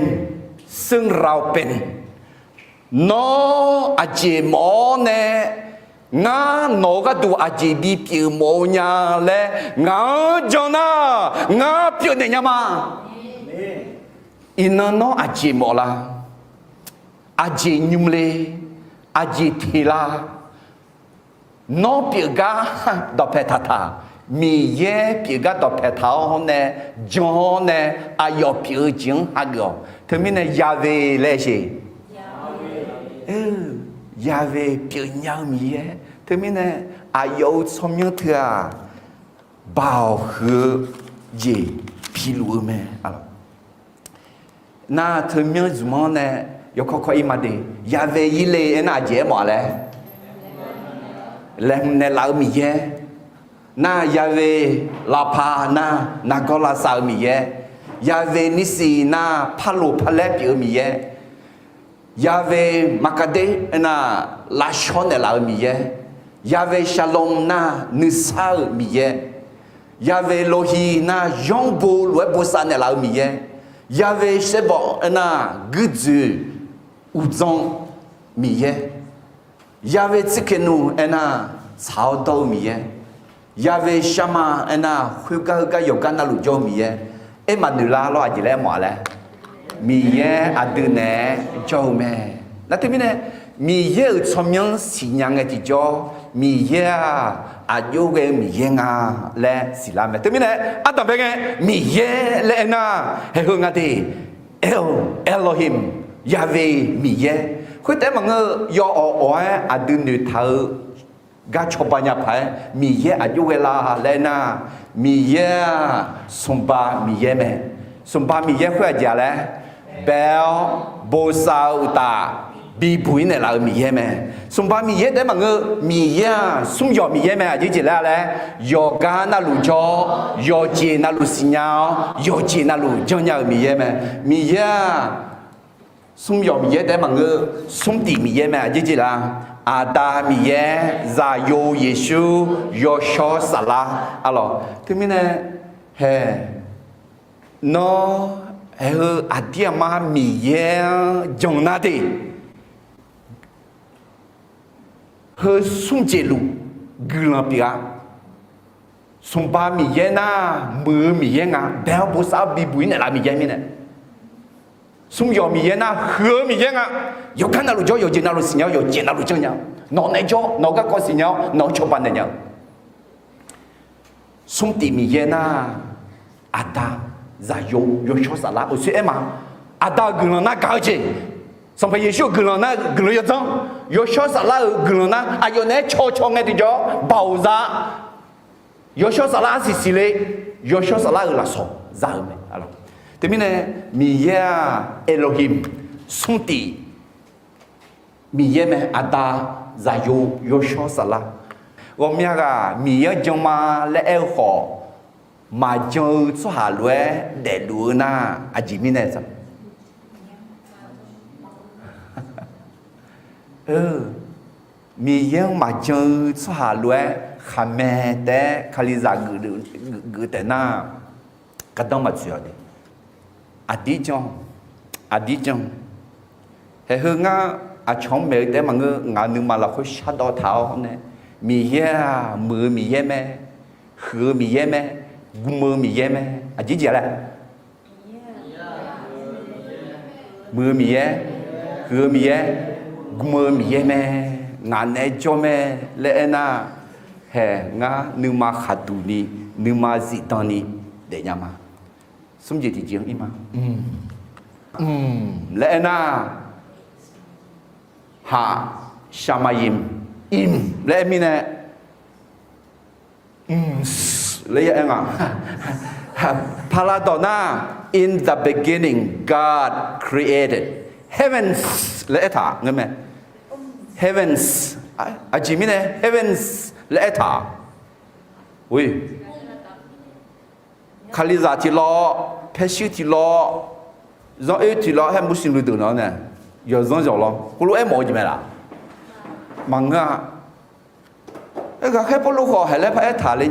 seunr raopen. Nawr aqjeq mawf-awr nae, ngar nawq-eu gharduq aqjeq bipyeuf mawf-eu nya laer ngaq-anr jan nar, ngar pyeufnaeq nya ma. Iqnan nawr aqjeq mawf la? Aqjeq nymr le? Aqjeq teq la? Nawr pyeufgar dawqpae taqtaq, Miqyaer pyeufgar dawqpae taq-awr nae, jan-awr nae, aqyawf pyeuf-eu jeq-anr hageuf-awq. Teumirnae Yahweh laer sheq. Yahweh pyeufnya-eu Miqyaer. Teumirnae aqyawf-euq tsawrmyanr teu-aq, baoq huiq-eu jeq biluf-eu mae. Nar teumyanr zmq-anr nae yawkawr kawr-ir ma de. Yahweh Yireh aernar aqjeq aermawf-a laer, laeqhmq naeqlaf-eu Miqyaer. Nar Yahweh Rapha nar nargawr lavsav-eu Miqyaer. Yahweh Nissi nar parloq parlaer pyeuf-eu Miqyaer. Yahweh Makkah aernar lavshawr naeqlaf-eu Miqyaer. Yahweh Shalom nar nuisar-euq Miqyaer. Yahweh Rohi nar yanrbo lof-aer bosav naeqlaf-eu Miqyaer. Yahweh Sabaoth aernar guirdzoeq uqdzan Miqyaer. Yahweh Tsidkenu aernar tsaq-awr dawr-eu Miqyaer. Yahweh Shammah aernar khoergar heugar yawqgar navluf jawr-eu Miqyaer. Aermaf noeqlar lawr aqjeq laer aermawf-a laer, Miqyaer aqdui naeq-aer jawr-eu mae. Nar teumirnae Miqyaer-euq tsawrmyanr siqnya ngae tiqjawr, Miqyaer-aq aqjox ghae-eu Miqyaer nga laer siqlar mae. Teumirnae ardanqbae ngae Miqyaer laer aernar, haeq heu nga de, El, Elohim, Yahweh Miqyaer. Khoertaef-aer maqngeur-eu, yawawq awq-aer aqdui noeqtaq-eu gar cawba nya paq-aer Miqyaer aqjox ghae la laer aernar, Miqyaer-aq smqba Miqyaer mae. Smqba Miqyaer khoer aqjeq-a laer, bae-awr bosav-eu uqtaf bibuq-ir naeqlaf-eu Miqyaer mae. Smqba Miqyaer taef-aer maqngeur, Miqyaer-aq smr yawq Miqyaer mae. Aqjeq jeq laer-a laer, yawqgar navluf jawr-awr, yawqjeq navluf siqnya-awr, yawqjeq navluf janrnya-euq Miqyaer mae. Miqyaer-aq smr yawq Miqyaer taef-aer maqngeur, smr tif Miqyaer mae. Aqjeq jeq laer, Aqda Miqyaer, Zaqyo Yeqsur, Yawshawr Saflar. Arlawq teumirnae, haeq, nawr haeq heu aqdir aqma Miqyaer-anr jan nar de, heu smr jeq luf guiqlanq pyeuf-a. Smqba Miqyaer nar muiq-eu Miqyaer nga, bae-awr bosav-awr bibuq-ir naeqlaf Miqyaer mirnae, smr yawq Miqyaer nar huiq-eu Miqyaer nga, yawqgar navluf jawr, yawqjeq navluf siqnya-awr, yawqjeq navluf janrnya-eu, nawq nae jawr, nawq-eu garkawv siqnya-awr, nawq-anr cawba naeq nya-eu. Smr tif Miqyaer nar, Aqda, Zaqyo, Yawshawr Saflar, uqsoer aer ma. Aqda-euq guiqlanq nar gaq-eu jeq, Sanqpaq Yeqsur-euq guiqlanq nar guiqlanq yawdzanr, Yawshawr Saflar-euq guiqlanq nar aqyawf naeq-aer caw caw ngae tiqjawr-awr baoq za. Yawshawr Saflar arsiq siqle, Yawshawr Saflar-euq lafsawq za-eu mae. Teumirnae Miqyaer-aq Elohim, smr tif Miqyaer mae. Aqda, Zaqyo, Yawshawr Saflar. Ghawqmya ghaq Miqyaer-anr jan ma laer aer-eu khawf, maqjan-eu tsawrhaq lof-aer daefluf-eu nar, aqjeq mirnae Miqyaer-anr maqjan-eu tsawrhaq lof-aer khaqmae taef-aer Kalizaq geuf taef nar, gardanr maqtsoeq-awq de. Aqdir jan, aqdir jan. Haeq heu ngar aqcawq-anr maeq-eu taef-aer maqngeur, ngaq nuima lafkhoer shardawv taq-awr nae, Miqyaer-aq muiq-eu Miqyaer mae, huiq-eu Miqyaer mae, gm-eu Miqyaer mae. Aqjeq jeq laer, muiq-eu Miqyaer, huiq-eu Miqyaer, gm-eu Miqyaer mae, ngaq naeq-aer jawr mae laer aernar, haeq ngar nuima khaqduq ni, nuima zifdan ni daefnya ma. Smr jeq tiqjeq-anr ir ma. Mq laer aernar, haq, shaqmaqyimq, imq laer aer mirnae, mq laer aer nga. Paqlaqdawq nar, In the beginning God created heavens laer aertaq ngeur mae. Heavens, aqjeq mirnae heavens laer aertaq-a. Kalizaq tiqlawr, paershuir tiqlawr, zanr oer tiqlawr, haer murshuir luideuq nawq-anr nae yawqzanr yawq lawr heulof-aer mawf-eu jeq mae laf? Maqngeur-a. Aer, ghaqkhaer Pawrluv khawf haeq laer paraer taq le.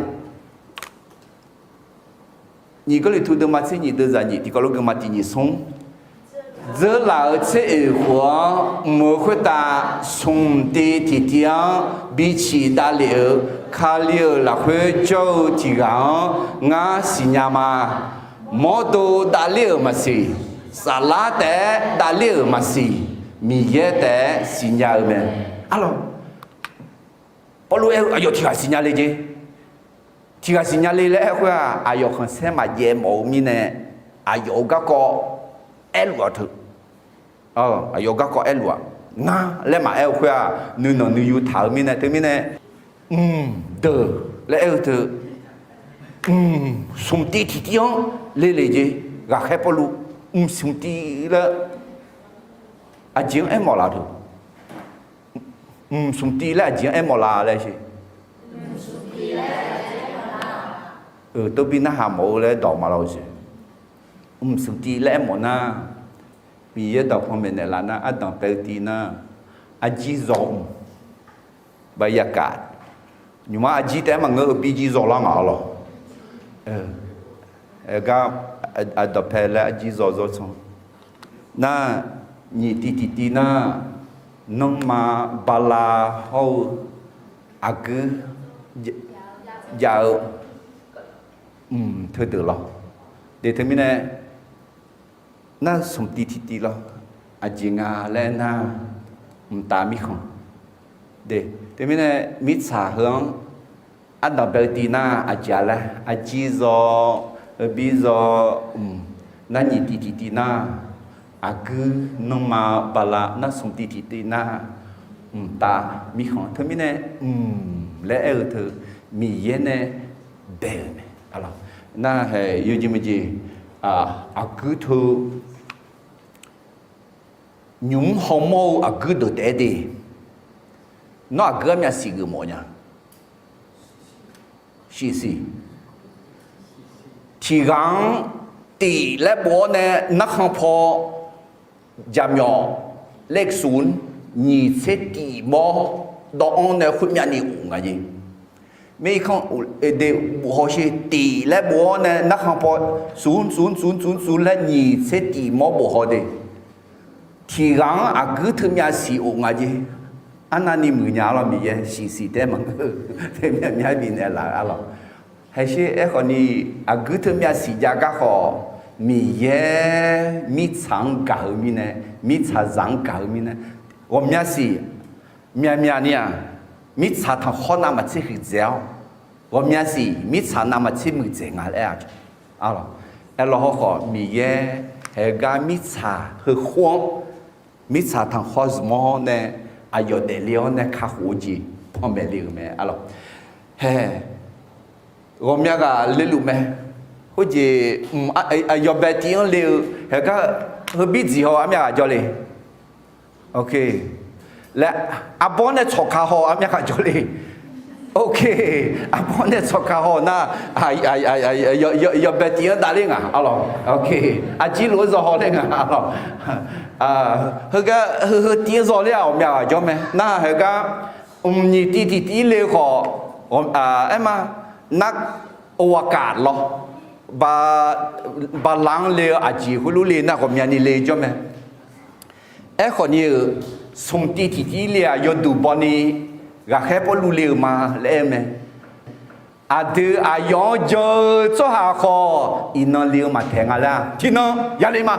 Nyiq Gawrliqtu deuvma tser nyiq deuvzaq nyiq tiqkawv lof geuvma tiq nyiq smr. Dzeurlaf-euq tser oeq khof-anr mq-euq khoertav smq tiv tiqtiv-anr biciq davlef-euq Kali-euq lafkhoer jawr-eu tiq ghaq-anr ngar siqnya ma. Mawrdo davler-euq maqsiq, saflar taef-aer davler-euq maqsiq, Miqyaer taef-aer siqnya-eu mae. Arlawq, Pawrluv aer-eu aqyawf tiq ghaq siqnya le jeq. Tiq ghaq siqnya le laer aer-eu khoer-aq, aqyawf khanqsaer maqjaev mawf-eu mirnae, aqyawf-euq garkawv aerluf-aq teu. Aqyawf-euq garkawv aerluf-aq, ngar laer maqaer-eu khoer-aq, nuinanq nuiyu taq-eu mirnae teumirnae, mq deuq laer aer-eu teu, mq smq tiv tiqtiv-anr le le jeq. Ghaqkhaer Pawrluv mq smq tiv laer aqjeq-anr aermawf laf teu. Mq smq tiv laer aqjeq-anr aermawf la laer siq. Euq, tov bi narhaq mawf-eu laer dawq maqlawr-eu siq. Mq smq tiv laer aermawf nar, Miqyaer dawqpae maeqnaeq laf nar, ardanq paev-eu tiv nar, arjir zawq mq, บรรยากาศ Nymq-mr arjir taef-aer maqngeur-eu bi jir zawlar ngaq-a lawq. Aergar, aqdawq pae laer arjir zaw zawr can. Nar, nyiq tiv tiqtiv nar, nanrma bala hawr-eu aqguir jav-eu mq teudeuq lawr. De teumirnae, nar smq tiv tiqtiv lawr, aqjeq nga laer nar, mqtav mirkhanq. De, teumirnae mirtsaq heu-anr ardanq bae-eu tiv nar aqjeq-a laer, arjir zaw, bi zaw, mq, nar nyiq tiv tiqtiv nar, aqguir nanrma bala nar smq tiv tiqtiv nar, mqtav mirkhanq. Teumirnae, mq laer aer-eu teu Miqyaer nae bae-euq mae. Nar hae yawjeq maqjeq, aqguir teu nymq-mr hawmawr-eu aqguir deuq taef-aer de. Nawr aqguir armyav siq geufmawf nya. Shiqsiq. Tiqghaq-anr tif laer bof-awr nae narkhan paw jaqmyawf laer smq nyiq tser tif mawr dawv-anr nae khoermyav ni of nga jeq. Mirkhanq de bof haw sher tif laer bof-awr nae narkhan paw smq smq smq smq laer nyiq tser tif mawr bof haw de. Tiqghaq-anr aqguir teumyav siq of nga jeq. Arnavni muiqnya-a lawr Miqyaer shiqsiq taef-aer maqngeur. Teumyav myav bifnaeq laf-a lawq. Haesher aerkhawf ni aqguir teumyav siq jav gar khawf, Miqyaer mirtsaq-anr gaq-eu mirnae, mirtsaqzaq-anr gaq-eu mirnae, ghawqmya siq myaqmyaq ni-aq, mirtsaq tanqkhawr navmaqtser huiqdzaeq-awr, ghawqmya siq mirtsaq navmaqtser muiqdzaeq nga laer-a. Aerlawr hawkhawf Miqyaer haegar mirtsaq heukhof-anr mirtsaq tanqkhawr zmq-awr nae aqyawf daefle-awr nae kakhof-eu jeq panmaeq le-euq mae. Arlawq, hae, ghawqmya ghaq leluf mae. Khoerjeq, aqyawf bae tiv-anr le-eu haegar heubir dziq haw armyav ghaq jawr le. Laer arbawr nae tsawqka haw armyav ghaq jawr le. Arbawr nae tsawqka haw nar, yawbae tiv-anr davler nga arlawq. Arjir lof-aer zaw haw ler nga arlawq. Heugar heu heu tiv-anr zaw ler-aq ghawqmya ghaq jawr mae. Nar haegar mqnyiq tiv tiqtiv le-eu khawf, aerma, nar, ghaqkaf lawr, bala-anr le-eu aqjeq khoerlof le nar ghawqmyani le jawr mae. Aerkhawf ni-euq, smq tiv tiqtiv le-aq yawduq bawni ghaqkhaer Pawrluv le-euq ma laer aer-eu mae. Aqdui aqyawf-anr jan-eu tsawrhaq khawf iqnan le-eu maqtaeq nga laer-a. Tiqnan yale ma.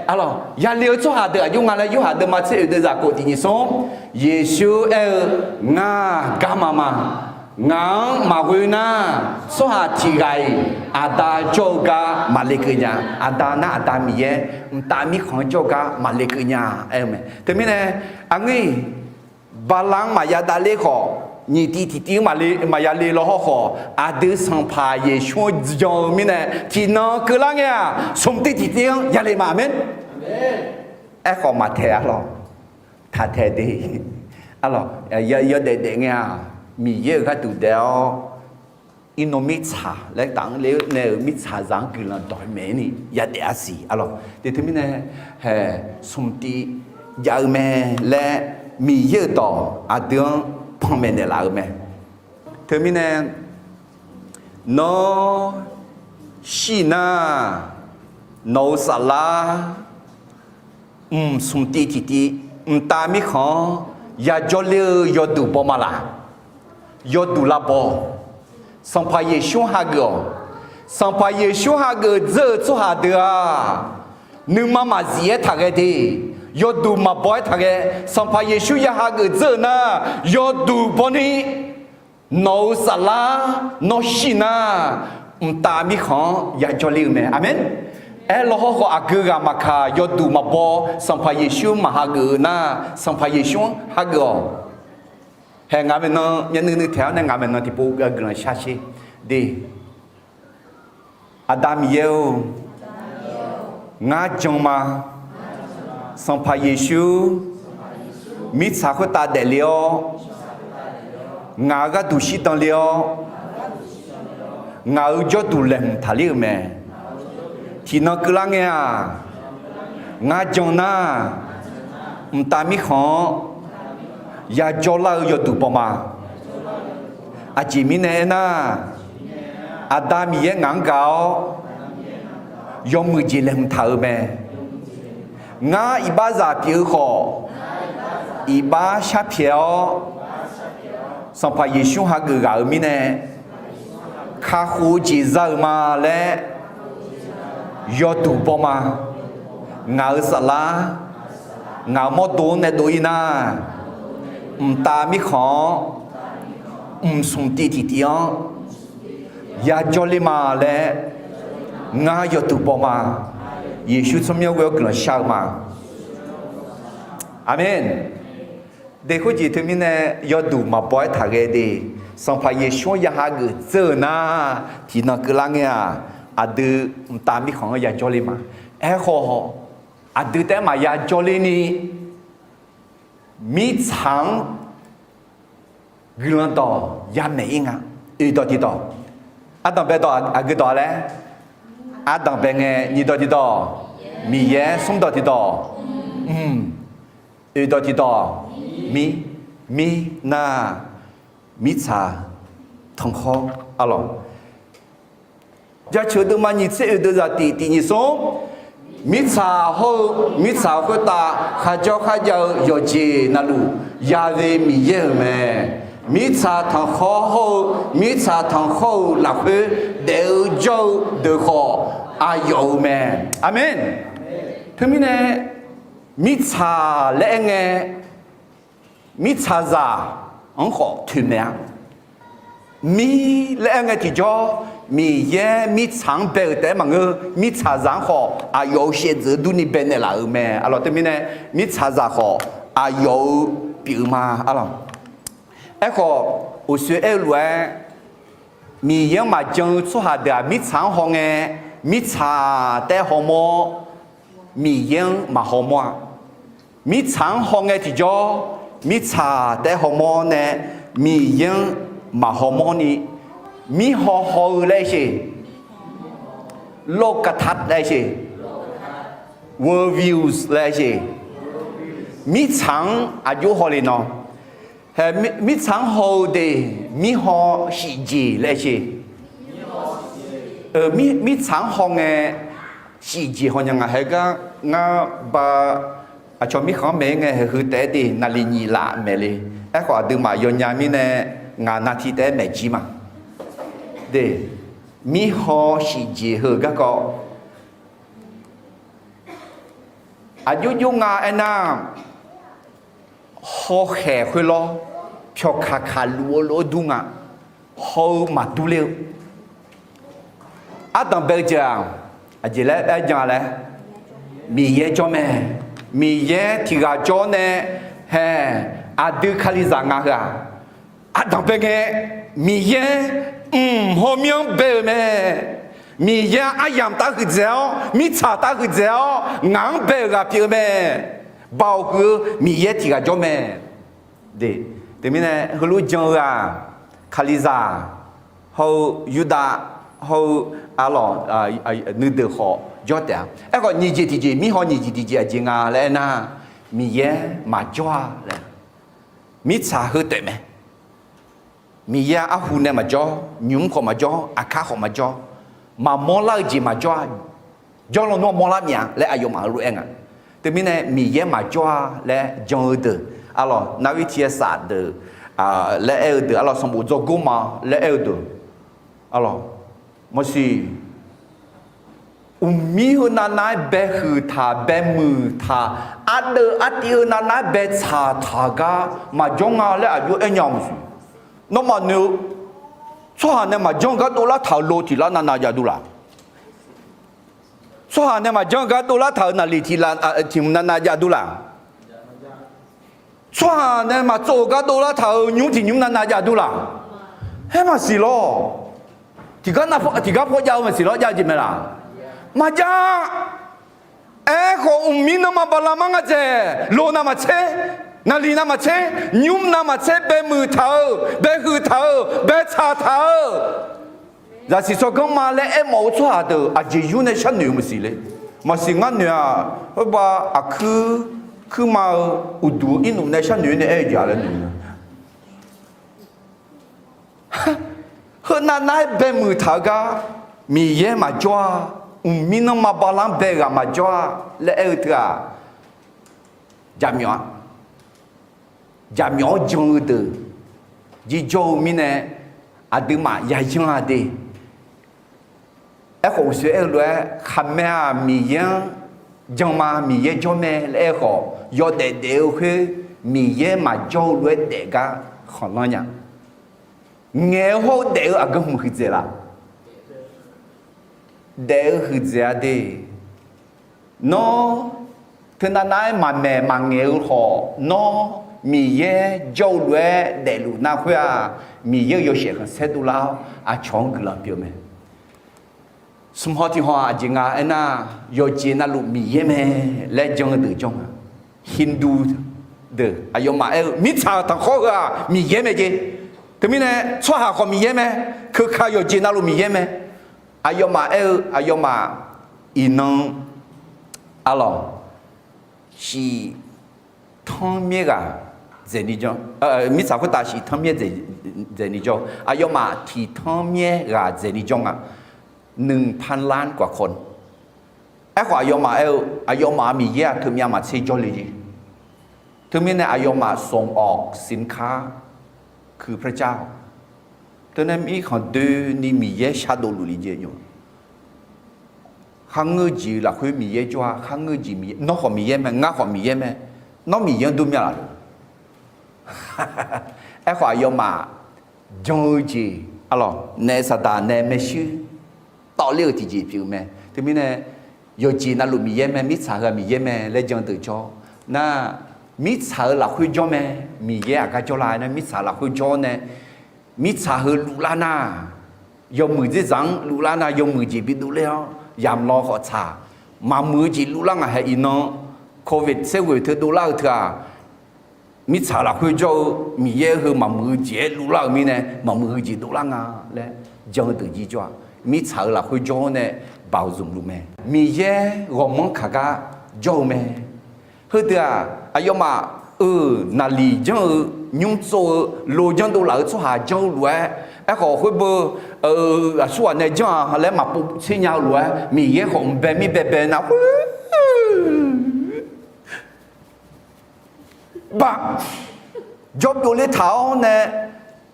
Arlawq, yale-eu tsawrhaq deuq aqjox nga laer Yorhaq deuvma tser oeq deuv zaqkhof tiq nyiq smr, Yeqsur aer-eu, Ngar garma ma. Ngaq-anr maqghoe nar, tsawrhaq tiq ghaq-iq Aqda jawr-eu gar maqle keuv nya. Aqda nar Aqda Miqyaer, mqtav mirkhanq-anr jawr-eu gar maqle keuv nya aer-eu mae. Teumirnae, aqngeur-iq, bala-anr maqya davler khawf, nyiq tiv tiqtiv-anr maqya le law hawr khawf, aqdui Sanqpaq Yeqsur-anr jan-eu mirnae tiqnan keuvlar ngae-aq, smq tiv tiqtiv-anr yale ma. Aqmeq. Aerkhawf maqtaeq arlawq. Taqtaeq de. Arlawq, yawdaef daef ngae-aq, Miqyaer-euq gharduq daef-awr, iqnan mirtsaq laer taf-anr le-eu nae-euq mirtsaqzaq-anr guiqlanq dawq maeq-ir ni yadaef-a siq arlawq. Te teumirnae, hae, smq tiv jav-eu mae laer Miqyaer-euq dawq aqdui-anr panmaeq naeqlaf-eu mae. Teumirnae, nawr shir nar, nawq-euq saflar mq smq tiv tiqtiv mqtav mirkhanq-anr yajawr ler-eu yawduq baw ma laq? Yawduq lavbaw. Sanqpaq Yeqsur-anr hageuf-awq. Sanqpaq Yeqsur hageuf dzeur-eu tsawrhaq deuq-aq, nuima maqzif-aer taqghae de, yawduq maqbaw-aer taqghae. Sanqpaq Yeqsur ya hageuf dzeur-eu nar, yawduq bawni, nawq-euq saflar nawr shir nar, mqtav mirkhanq-anr yajawr ler-eu mae. Aqmeq. Aerlaw hawrkhawf aqgeu ghaq maqkaq yawduq maqbaw, Sanqpaq Yeqsur maqhageuf-eu nar, Sanqpaq Yeqsur-anr hageuf-awq. Hae, ngaq maeqnan myavnuiv nuiv taeq-awr nae ngaq maeqnan tiqpov guiqlanq shar sher de. Aqda Miqyaer-or, ngar jan ma. Sanqpaq Yeqsur, mirtsaq khoertav daefle-awr, ngaq-euq gharduq shirdan le-awr, ngaq-euq jawrduq laeqhmq taqler-euq mae. Tiqnan keuvlar ngae-aq, ngar jan nar, mqtav mirkhanq-anr yajawr lar-eu yawduq baw ma. Aqjeq mirnae aernar, Aqda Miqyaer ngaq-anr gaq-awr, yawmuiq jeq laeqhmq taq-euq mae. Ngar iqbaxzaq pyeuf-eu khawf, iqbax sharpyaeq-awr, Sanqpaq Yeqsur hageuf ghaq-euq mirnae, kakhof-eu jeq za-euq ma laer yawduq baw ma. Ngaq-euq saflar, ngaq-euq mawrdo-anr nae dov-ir nar, mqtav mirkhanq-anr mqsmq tiv tiqtiv-anr yajawr ler ma laer ngar yawduq baw ma. Yeqsur tsawrmyanr ghoe-awr guiqlanq shar-eu ma. Aqmeq. Deq khoerjeq teumirnae yawduq maqbaw-aer taqghae de. Sanqpaq Yeqsur-anr ya hageuf dzeur-euq nar, tiqnan keuvlar ngae-aq, aqdui mqtav mirkhanq-anr yajawr ler ma. Aerkhawf, aqdui taef-aer maqya jawrler ni, mirtsaq-anr guiqlanq dawq yamaeq-ir nga. Oeq dawq tiqdawq, ardanqbae dawq aqgeu dawq laer, ardanqbae ngae nyiq dawq tiqdawq, Miqyaer smr dawq tiqdawq, mq, oeq dawq tiqdawq, mir, mir nar, mirtsaq tanqkhawr arlawq. Jaceuq deuvma nyiq tser oeq deuq zaqtiq tiq nyiq smr, mirtsaq hawr-eu mirtsaq khoertav kharjawr kharjav-eu yawqjeq navluf yaghae Miqyaer-euq mae. Mirtsaq tanqkhawr hawr-eu mirtsaq tanqkhawr-euq lafkhoer daef-eu jawr-eu deuq khawf aqyawf-euq mae. Aqmeq. Teumirnae mirtsaq laer aer ngae, mirtsaqzaq-anr khawf toeqmaeq-a. Mir laer aer ngae tiqjawr, Miqyaer mirtsaq-anr bae-euq taef-aer maqngeur, mirtsaqzaq-anr khawf aqyawf-euq shaevdzeuf durni bae naeqlaf-euq mae. Arlawq teumirnae, mirtsaqzaq khawf aqyawf-euq pyeuf-eu ma. Arlawq. Aerkhawf, uqshoe aer-eu lof-aer, Miqyaer-anr maqjan-eu tsawrhaq deuq-aq, mirtsaq-anr hawngae, mirtsaq taef-aer hawmawr, Miqyaer-anr maqhawmawr-a. Mirtsaq-anr hawngae tiqjawr, mirtsaq taef-aer hawmawr nae, Miqyaer-anr maqhawmawr ni, mirhaw haw-eu laer aer sheq, โลกทัศน์ laer aer sheq, world views laer aer sheq, mirtsaq-anr aqjox haw le nawr, hae, mirtsaq-anr haw-eu de, mirhaw shifjeq laer aer sheq. Mirtsaq-anr hawngae shifjeq haw nya nga. Haegar ngar ba aqcawq mirkhanq-anr maeq-ir ngae, haeq heu taef-aer de naqliq nyiq laf maeq le. Aerkhawf, aqduimaf yawnya mirnae ngaq navti taef-aer maeq jir ma. De, mirhaw shifjeq heu garkawv aqjox jox nga aernar, hawkhaeq khoerlawr pyawqkaq kaq luf-eu lof-aer dur nga. Haw-eu maqdur ler-eu ardanq bae-eu jeq-aq, aqjeq laer aer jan laer, Miqyaer jawr mae. Miqyaer tiq ghaq jawr nae, hae, aqdui Kalizaq nga heu-aq, ardanq bae ngae, Miqyaer mq hawmyanr bae-euq mae. Miqyaer aryamq taf huiqdzaeq-awr, mirtsaq taf huiqdzaeq-awr, ngaq-anr bae-euq ghaq pyeuf-eu mae. Baoq huiq-eu Miqyaer tiq ghaq jawr mae. De, teumirnae heulof jan-eu-aq, Kalizaq hawr-eu Yurdav hawr-eu arlawq nuideuq khawf jawr taef-a. Aerkhawf, nyiq jeq tiqjeq, mirhaw nyiq jeq tiqjeq aqjeq nga laer aernar, Miqyaer maqjawr-a laer. Mirtsaq heu taef mae. Miqyaer arhu nae maqjawr, nymq-mr khawf maqjawr, aqkar khawf maqjawr, maqmawr lar-eu jeq maqjawr-a. Jawrluf nawr mawrlar myav laer aqyawfmaf heulof-aer nga. Teumirnae Miqyaer maqjawr-a laer jan-eu deuq, arlawq narhaq tiq-aer saf deuq, laer aer-eu deuq, arlawq sanqbof dzawrgor ma laer aer-eu deuq, arlawq maqsiq. Uqmir heu navnav-aer baehuiq taq, baemuiq taq, ardeuv artiv-eu navnav-aer baetsaq taq gar maqjawr nga laer aqjox aer nya-eu maqsiq. Nawmaf noeq-eu, tsawrhaq nae maqjanr-eu gar dovlar taq-euq lo tiq lar navnav jav dur laq? Tsawrhaq nae maqjanr-eu gar dovlar taq-euq naqliq tiq lar, tiq hmq navnav jav dur laq? Tsawrhaq nae maqtsov-euq gar dovlar taq-euq nymr tiq nymr navnav jav dur laq? Haer maqsiq lawr. Tiqgar nav, tiqgar paw jav-eu maqsiq lawr, jav-eu jeq mae laq? Maqjav. Aerkhawf, mqmir nanrma bala mar nga dzaeq, lo navmaqtser, naqliq navmaqtser, nymr navmaqtser, baemuiq taq-euq, baehuiq taq-euq, baetsaq taq-euq, zaqsiq tsawrganr ma laer aermawf-eu tsawrhaq deuq aqjeq yur nae sharnoeq-eu maqsiq le. Maqsiq ngar noeq-aq, khoerbav aqkuir kuirma-eu uqduq-eu irnuf nae sharnoeq-aer nae aer-eu jeq-a laer noeq-a. Heu navnav-aer baemuiq taq-eu gar, Miqyaer maqjawr-a, mqmir nanrma bala-anr bae ghaq maqjawr-a laer aer-eu teu-aq, jaqmyawf-a. Jaqmyawf-anr jan-eu deuq jirjawr-eu mirnae, aqduimaf yayanr-a de. Aerkhawf uqshoe aer-eu lof-aer, khaqmae-aq Miqyaer-anr jan ma, Miqyaer jawr mae laer aer khawf, yawdaef daef-eu khoer Miqyaer maqjawr-eu lof-aer daef gar khanqlanr nya. Ngaeq-eu hawr-eu daef-eu aqgeu hmq huiqdzaeq laf? Daef-eu huiqdzaeq-a de. Nawr, teunav nav-aer maqmaeq maqngaeq-eu khawf, nawr Miqyaer jawr-eu lof-aer daefluf nar khoer-aq, Miqyaer-euq yawshaef khanqsaer dovlar-awr aqcawq-anr guiqlanq pyeuf mae. Smq haw tiq haw aqjeq nga aernar, yawqjeq navluf Miqyaer mae laer jan-eu deuq jawr nga. Hindu deuq aqyawfmaf aer-eu mirtsaq-euq tanqkhawr heu-aq Miqyaer mae jeq. Teumirnae tsawrhaq khawf Miqyaer mae, keuka yawqjeq navluf Miqyaer mae. Aqyawfmaf aer-eu aqyawfmaf iqnan, arlawq, shif tanrmyaer ghaq dzaeqni jawr, mirtsaq khoertav shif tanrmyaer dzaeqni jawr, aqyawfmaf tiq tanrmyaer ghaq dzaeqni jawr nga. Nuipanlan guaqkawv. Aerkhawf aqyawfmaf aer-eu aqyawfmaf-aq Miqyaer-aq teumyav maqtser jawrle jeq. Teumirnae aqyawfmaf ส่งออกสินค้าคือพระเจ้า. Teunae mirkhanq doeni Miqyaer shardov luf le jeq nymr. Kharngeur jeq lafkhoer Miqyaer jawr-a, kharngeur jeq Miqyaer, nawr khawf Miqyaer mae, ngar khawf Miqyaer mae, nawr Miqyaer-anr dur myav laf-euq. Aerkhawf aqyawfmaf jan-eu jeq, arlawq, naef saqdaq nae maershuir tawvler-euq tiqjeq pyeuf-eu mae. Teumirnae yawqjeq navluf Miqyaer mae, mirtsaq heu-aq Miqyaer mae laer jan deuq jawr nar, mirtsaq-euq lafkhoer jawr mae. Miqyaer aqgar jawrlar nar, mirtsaq lafkhoer jawr nae, mirtsaq heu luvlar nar, yawmuiq dzerdzaq-anr luvlar nar, yawmuiq jeq bidov ler-awr yamq law khawf tsaq, maqmuiq-eu jeq luvlar ngaq hae iqnan, covid tser ghoeq teu dovlar-eu teu-aq, mirtsaq lafkhoer jawr-eu Miqyaer heu maqmuiq-eu jeq-aer luvlar-euq mirnae maqmuiq-eu jeq dovlar nga laer jan-eu deuq jir jawr-aq, mirtsaq-euq lafkhoer jawr-awr nae baoq zmq luf mae. Miqyaer ghawqmanr kaq gar jawr-eu mae. Heudeuq-aq, aqyawfmaf-euq naqliq janr-eu, nymr tsov-eu, lo janrdov laf-eu tsawrhaq janr-eu lof-aer, aerkhawf khoerbeu aqsurghaq nae janr-aq laer maqpov tser nya-eu lof-aer, Miqyaer khawf mq bae mir baebae nar khoer baq jawrbyov ler taq-awr nae,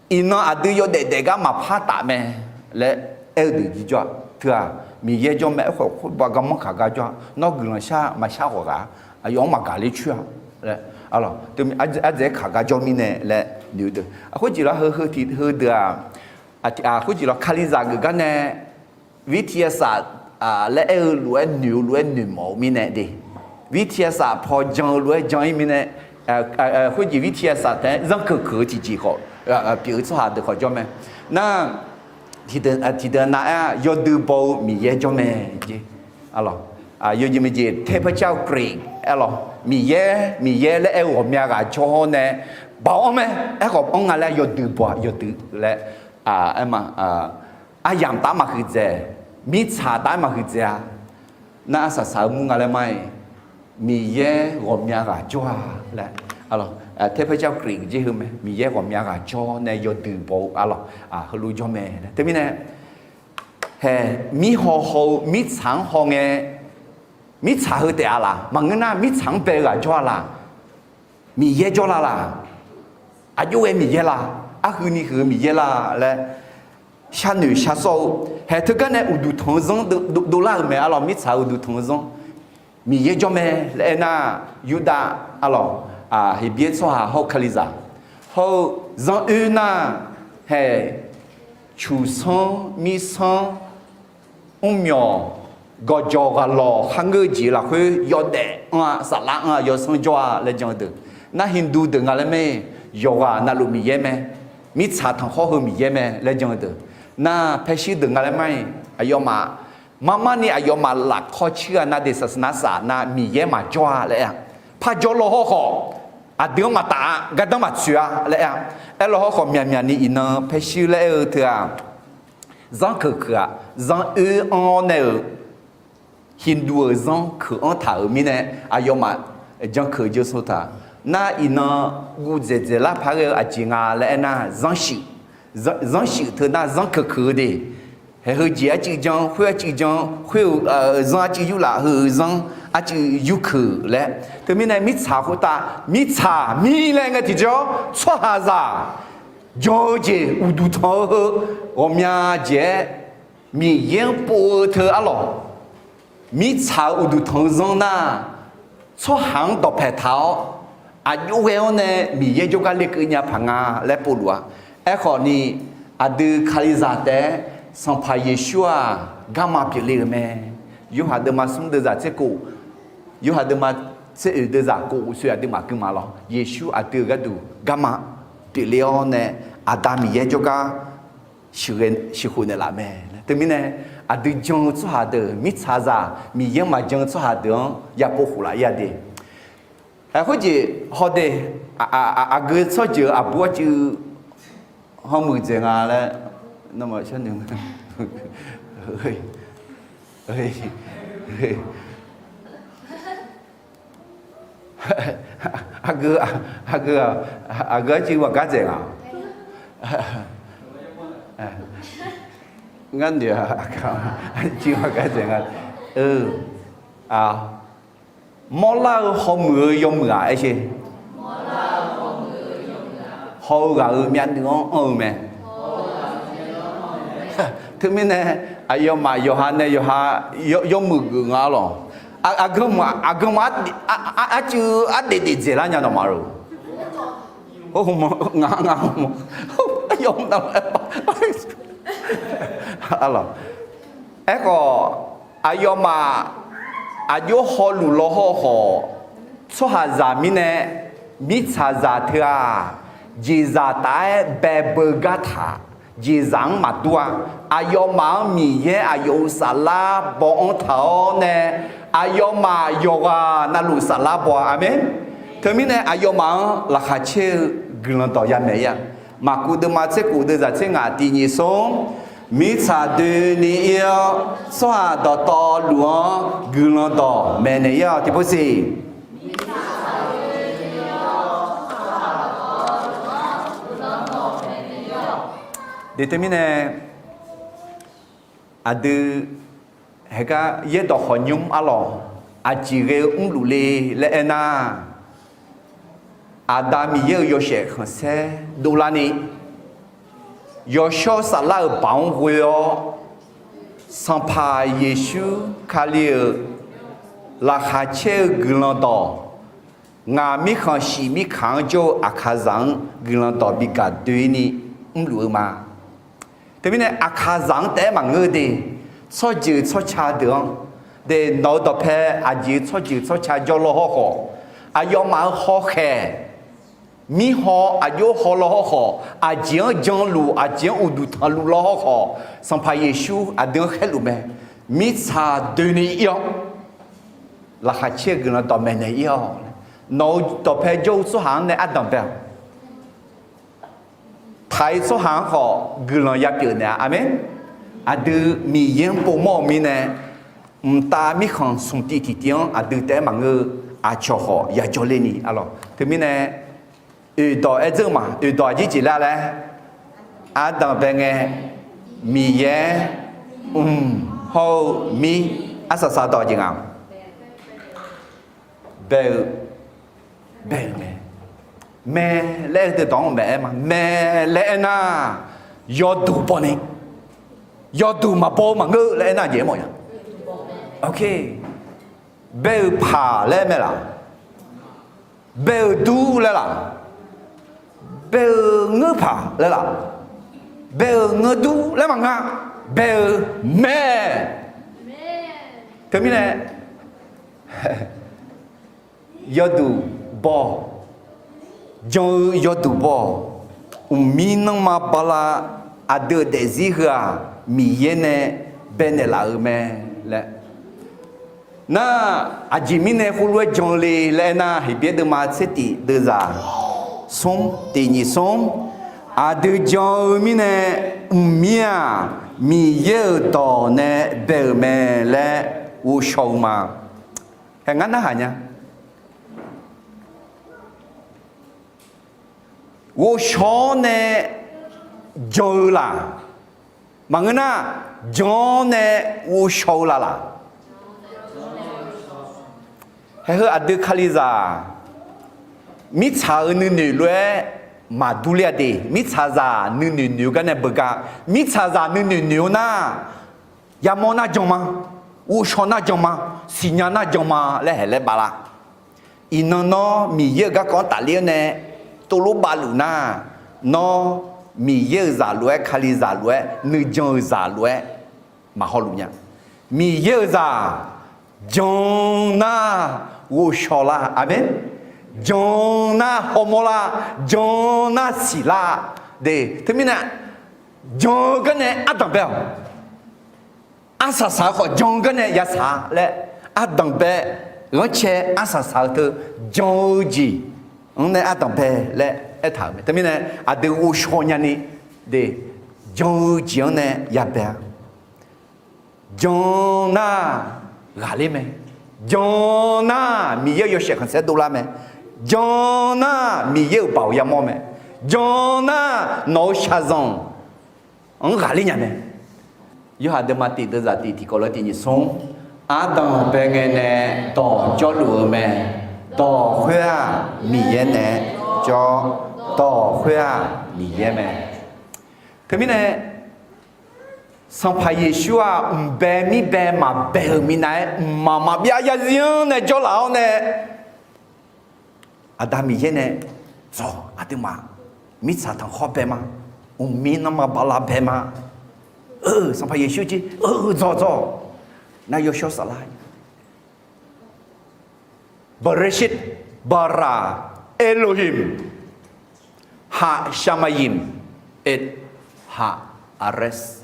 iqnan aqdui yawdaef daef gar maqpar taf mae laer aer-eu deuq jir jawr-aq, teu-aq, Miqyaer jawr mae. Aerkhawf khoerbav garmanr kaq gar jawr-aq, nawr guiqlanq shar maqshar khawf ghaq, aqyawf-anr maqgaq ler coer-a laer, arlawq, ardzaeq-aer kaq gar jawr mirnae laer noeq-eu deuq. Khoerjeq lar heu, heu tiq heudeuq-aq, khoerjeq lawr Kalizaq geuf gar nae วิทยาศาสตร์ laer aer-eu lof-aer noeq-eu lof-aer noeqmawf-eu mirnae de, วิทยาศาสตร์ paw jan-eu lof-aer jan-ir mirnae, khoerjeq วิทยาศาสตร์ taef-aer zanrkeuq keuq-eu tiqjeq khawf pyeuf-eu tsawrhaq deuq khawf jawr mae. Nar, tiqdeuq nav-aer-aq yawdui baw-eu Miqyaer jawr mae jeq. Arlawq, yawjeq maqjeq เทพเจ้า Greek, arlawq, Miqyaer, Miqyaer laer aer-eu ghawqmya ghaq jawr-awr nae baoq-anr mae. Aerkhawf anr nga laer yawdui baw-a, yawdui laer aer ma. Aryamq taf-aer maqhuiq dzaeq, mirtsaq taf-aer maqhuiq dzaeq-a. Nar arsaq saq-eu mur nga laer mar-iq, Miqyaer ghawqmya ghaq jawr-a laer, เทพเจ้า Greek jeq heu mae. Miqyaer ghawqmya ghaq jawr nae yawdui baw-eu, arlawq, heulof jawr mae laer. Teumirnae, hae, mirhaw haw-eu mirtsaq-anr haw ngae, mirtsaq heu taef-a laq? Maqngeur nar mirtsaq-anr bae-eu ghaq jawr-a laq? Miqyaer jawrlar laq? Aqjox ghae Miqyaer la? Arhuini huiq-eu Miqyaer la? Laer sharnoeq shar sawr-eu, hae, teugar nae uqduq tanq-eu zanr dovlar-euq mae. Arlawq, mirtsaq-euq uqduq tanq-eu zanr Miqyaer jawr mae laer aernar, Yurdav, arlawq, Heqbyaer tsawrhaq hawr-eu Kalizaq hawr-eu zanr oer nar, hae, cuqsanr mirsanr mrmyawq gawqjawq ghaqlawq kharngeur jeq lafkhoer yawdaef anr-a, saflar anr-a, yawsanr jawr-a laer jan-eu deuq. Nar Hindu deuq nga laer mae. Yawqghaq navluf Miqyaer mae. Mirtsaq tanqkhawr heu Miqyaer mae laer jan-eu deuq. Nar paershuir deuq nga laer mar-iq, aqyawfmaf marmarni aqyawfmaf lafkawr cir-a nar de, saqsaqnar saf nar Miqyaer maqjawr-a laer aer-a. Parjawr law hawr khawf, aqdui-anr maqtaf-a, gardanr maqtsoeq-a laer aer-a. Aerlaw hawr khawf, myaqmyaqni iqnan paershuir laer aer-eu teu-aq, zanr keuq keuq-aq, zanr oer anr-awr nae-euq Hindu-euq zanr keuq anr taq-euq mirnae, aqyawfmaf jan keuq jeursov taq. Nar iqnan guv dzaeqdzaeq lar paq ghae-eu aqjeq nga laer aernar, zanrshif zanr shuif teu nar zanr keuq keuq-eu de. Haeq heujeq arcuiv jan, khoer arcuiv jan, khoer-eu zanr arcuiv yurlaf, heu-eu zanr arcuiv yurkeuq laer. Teumirnae mirtsaq khoertav, mirtsaq mir laer ngae tiqjawr tsawrhaqzaq jan-eu jeq uqduq tanq-eu heu ghawqmya jeq-aer Miqyaer-anr pov-eu teu arlawq, mirtsaq-euq uqduq tanq-eu zanr nar, tsawrhaq-anr dawqpae taq-awr, aqjox ghae-awr nae Miqyaer jawrgar lekeuv nya paq nga laer povluf-a. Aerkhawf ni, aqdui Kalizaq taef-aer Sanqpaq Yeqsur-aq garma pyeufle-euq mae. Yorhaq deuvma smr deuvzaq tser kof, Yorhaq deuvma tser oeq deuvzaq kof soe aqduimaf gui ma lawr. Yeqsur aqdui-euq gharduq garma pyeufle-awr nae, Aqda Miqyaer jawrgar sheuqghae, sheuqkhof naeqlaf mae. Teumirnae, aqdui jan-eu tsawrhaq deuq, mirtsaqzaq Miqyaer maqjan-eu tsawrhaq deuq-anr yapov khof laf-ir-a de. Khoerjeq hawde, aqgeu tsawrjeuq aqbur arcuiv hawmuiq dzaeq nga laer, aqgeu, aqgeu, aqgeu arcuiv ghaq gar dzaeq nga. Ngar noeq-a, aqgeu arcuiv ghaq gar dzaeq nga. Mawrlar-eu hawmuiq-eu yawmuiq-aq aer sher. Haw-eu ghaq-euq myavnuiv-anr anr-eu mae. Teumirnae, aqyawfmaf yawqha nae yawqha yawmuiq geuf nga lawq. Aqganq, aqganq arcuiv ardaef daef dzaeqlar nya nawmaf-eu. Ngaq, ngaq, yawmuiq nav, aerkhawf, aqyawfmaf aqjox hawluf law hawrkhawf, tsawrhaqzaq mirnae, mirtsaqzaq teu-aq, jeqzaq taf-aer baebeu gar taq, jeqzaq-anr maqdur-a. Aqyawfmaf-anr Miqyaer aqyawf-euq saflar baw-anr taq-awr nae, aqyawfmaf yawqghaq navluf saflar baw-a. Aqmeq. Teumirnae aqyawfmaf-anr laqkhaq caer-eu guiqlanq dawq yamaeq-ir-a. Maqkuv deuvma tser kof deuvzaq tser ngaq tiq nyiq smr, mirtsaq doeni ir-awr, tsawrhaq dawqtawvluf-anr guiqlanq dawq maeqnaeq ir-awq. Tiqpov siq. Teumirnae, aqdui heugar yaerdawq khawqnymr arlawq, aqjeq ghae-eu mrluf le laer aernar, Aqda Miqyaer-euq yawshaef khanqsaer dovlarni, yawshawr saflar-euq baoq-anr ghoe-awr, Sanqpaq Yeqsur Kali-euq laqkhaq caer-eu guiqlanq dawq, ngaq mirkhanq shif mirkaq-anr jawr-eu Aqkaqzaq-anr guiqlanq dawq bi gaq doeni mrluf-eu ma. Teumirnae Aqkaqzaq-anr taef-aer maqngeur de, tsawrjeuq tsawrca deuq-anr de, nawq-eu dawqpae aqjeq-eu tsawrjeuq tsawrca jawr law hawrkhawf, aqyawfmaf-euq hawkhaeq, mirhaw aqjox haw law hawrkhawf, aqjeq-anr janluf, aqjeq-anr uqduq tanqluf law hawrkhawf, Sanqpaq Yeqsur aqdui-anr khaerluf mae. Mirtsaq doeni ir-awr, laqkhaq caer-eu guiqlanq dawqmaeq naeq ir-awq. Nawq-eu dawqpae jawr-eu tsawrhaq-anr nae ardanq bae-awq. Taq-ir tsawrhaq-anr khawf guiqlanq yapyeuf naeq-a. Aqmeq. Aqdui Miqyaer-anr povmawr-eu mirnae, mqtav mirkhanq smq tiv tiqtiv-anr aqdui taef-aer maqngeur-eu aqcawq khawf yajawr ler ni arlawq. Teumirnae, oeqdawq aer dzeur ma. Oeqdawq aqjeq jeq lar laer ardanq bae ngae, Miqyaer mq hawr-eu mir, arsaq saq dawq jeq nga. Bae-eu, bae-eu mae. Mae laer aer-eu deuq dawq-anr maeq-aer ma. Mae laer aernar, yawduq baw ni, yawduq maqbaw-eu maqngeur laer aernar jeq aermawf nya. Bae-euq paq laer mae laq? Bae-euq dur laer laq? Bae-euq ngeur paq laer laq? Bae-euq ngeur dur laer maqnga. Bae-euq mae. Teumirnae, yawduq baw-awq. Jan-eu yawduq baw-awq. Mqmir nanrma bala aqdui-euq daefzir heu-aq, Miqyaer nae baenaeq laf-euq mae laer. Nar, aqjeq mirnae khoerlof-aer jan le laer aernar, Heqbyaer deuvma tser tif deuvzaq smr, tiq nyiq smr, aqdui jan-eu mirnae, mqmir-aq, Miqyaer-euq dawq nae bae-euq mae laer ghovshaw-eu ma. Hae ngar narhaq nya. Ghovshaw-awr nae jan-eu laq. Maqngeur nar, jan-awr nae ghovshaw-eu laf laq. Haeq heu aqdui Kalizaq, mirtsaq-euq nuinoeq lof-aer maqdur ler-a de. Mirtsaqzaq nuinoeq noeq-eu gar nae beugar, mirtsaqzaq nuinoeq noeq-eu nar, yamawr nar jan ma, ghovshaw nar jan ma, siqnya nar jan ma laer haeq laer baf lar. Iqnan nawr Miqyaer-euq garkawv-anr tafler-awr nae tovlof bavluf nar, nawr Miqyaer-euq zaq lof-aer, Kalizaq lof-aer, nuijan-euq zaq lof-aer maqhaw luf nya. Miqyaer-euq zaq jan nar ghovshaw lar. Aqmeq. Jan nar hawmawr lar, jan nar siq lar. De, teumirnae jan-eu gar nae ardanq bae-awq. Arsaq saq-eu khawf jan-eu gar nae yasaq laer ardanq bae. Ghanrcae arsaq saq-eu teu jan-eu jeq-anr nae ardanq bae laer aertaq-euq mae. Teumirnae aqdui ghovshaw nyani de, jan-eu jeq-anr nae yabae-a. Jan nar ghaqler mae. Jan nar Miqyaer-euq yawshaef khanqsaer dovlar mae. Jan nar Miqyaer-euq baoq yamawr mae. Jan nar nawq-euq shaqzanq-anr ghaqler nya mae. Yorhaq deuvma tiq deuvzaq tiq tiqkawv lof-aer tiq nyiq smr, ardanq bae ngae nae dawq jawrluf-eu mae. Dawq khoer-aq Miqyaer nae jawr. Dawq khoer-aq Miqyaer mae. Teumirnae Sanqpaq Yeqsur-aq, mqbae mirbae maqbae-euq minav-aer mqmaq maqbyav yarzir-anr nae jawrlaf-awr nae, Aqda Miqyaer nae, Dzawq, aqduimaf mirtsaq tanqkhawr bae ma. Mqmir nanrma bala bae ma. Eu, Sanqpaq Yeqsur jir, eu, dzawq dzawq. Nar yawshawr saflar Bereshit bara Elohim ha shamayim et ha ares.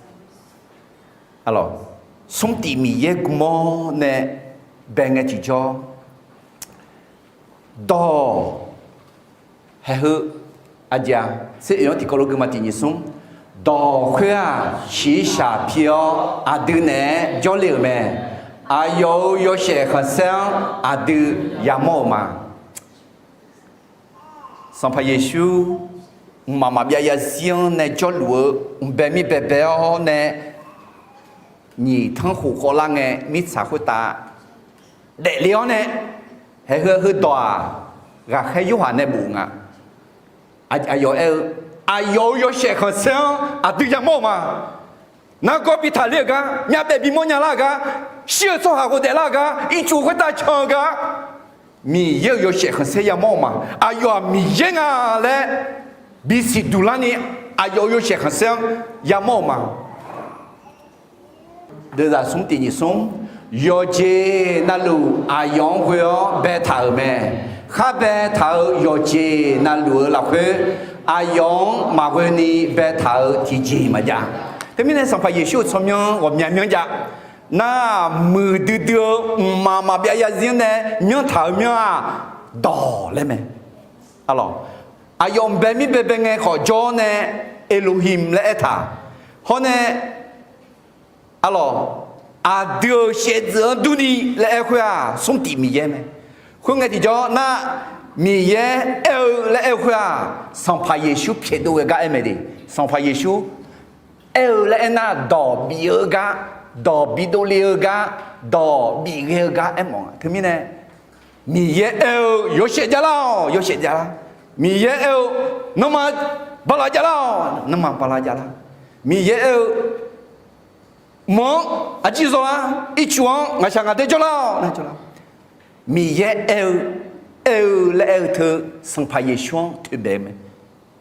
Smrtif Miqyaer gmawr nae bae ngae tiqjawr, dawq, haeq heu, aqjeq-aq, tser oeq-anr tiqkawv lof gui ma tiq nyiq smr, dawq khoer-aq shiqshaq pi-awr aqdui naeq-aer jawrle-euq mae. Aqyawf-euq yawshaef khanqsaer-anr aqdui yamawr-euq ma. Sanqpaq Yeqsur mqmaq maqbyav yarzir-anr nae jawrluf-eu mqbae mirbae bae-awr nae, nyiq tanrkhof khawvlar ngae mirtsaq khoertav daefle-awr nae, haeq heu heudawq-aq, ghaqkhaer Yorhaq nae bof nga. Aqyawf aer-eu, aqyawf-euq yawshaef khanqsaer-anr aqdui yamawr-euq ma. Nargawr bi taqler-euq gar, myavbaef bimawr nya lar-euq gar, shir-euq tsawrhaq ghofdaef lar-euq gar, ircuf khoertav can-eu gar, Miqyaer-euq yawshaef khanqsaer yamawr-euq ma. Aqyawf-aq Miqyaer nga laer bisiq duq larni, aqyawf-euq yawshaef khanqsaer-anr yamawr-euq ma. Deuvzaq smr tiq nyiq smr, yawqjeq navluf aqyawf-anr ghoe-awr baetaq-euq mae. Khar baetaq-euq yawqjeq navluf-eu lafkhoer, aqyawf-anr maqghoeni baetaq-euq tiqjeq maqjav. Teumirnae Sanqpaq Yeqsur-euq tsawrmyanr ghawqmya myanr jav. Nar muiqdui dui-eu mqmaq maqbyav yarzir-anr nae myanrtaq-euq myanr-aq, dawq laer mae. Aqlawq, aqyawf mqbae mirbae bae ngae khawf jawr-awr nae, Elohim laer aertaq. Hawr nae, aqlawq, aqdui-euq shaevdzeuf-anr durni laer aer khoer-aq, smrtif Miqyaer mae. Khoerngae tiqjawr nar, Miqyaer aer-eu laer aer-eu khoer-aq, Sanqpaq Yeqsur pyaeqdov ghae gar aer mae de. Sanqpaq Yeqsur aer-eu laer aernar, dawq bif-eu gar, dawq bidovle-eu gar, dawq bif ghae-eu gar aermawf nga. Teumirnae, Miqyaer aer-eu yawshaef javlar-awq, yawshaef javlar. Miqyaer aer-eu nanrma bala javlar-awq, nanrma bala javlar. Miqyaer aer-eu mq-anr aqjir zawlar, ircuf-anr ngaqshaq ngaqdaer jawrlar-awq, nar jawrlar. Miqyaer aer-eu, aer-eu laer aer-eu teu Sanqpaq Yeqsur-anr toeqbae-eu mae.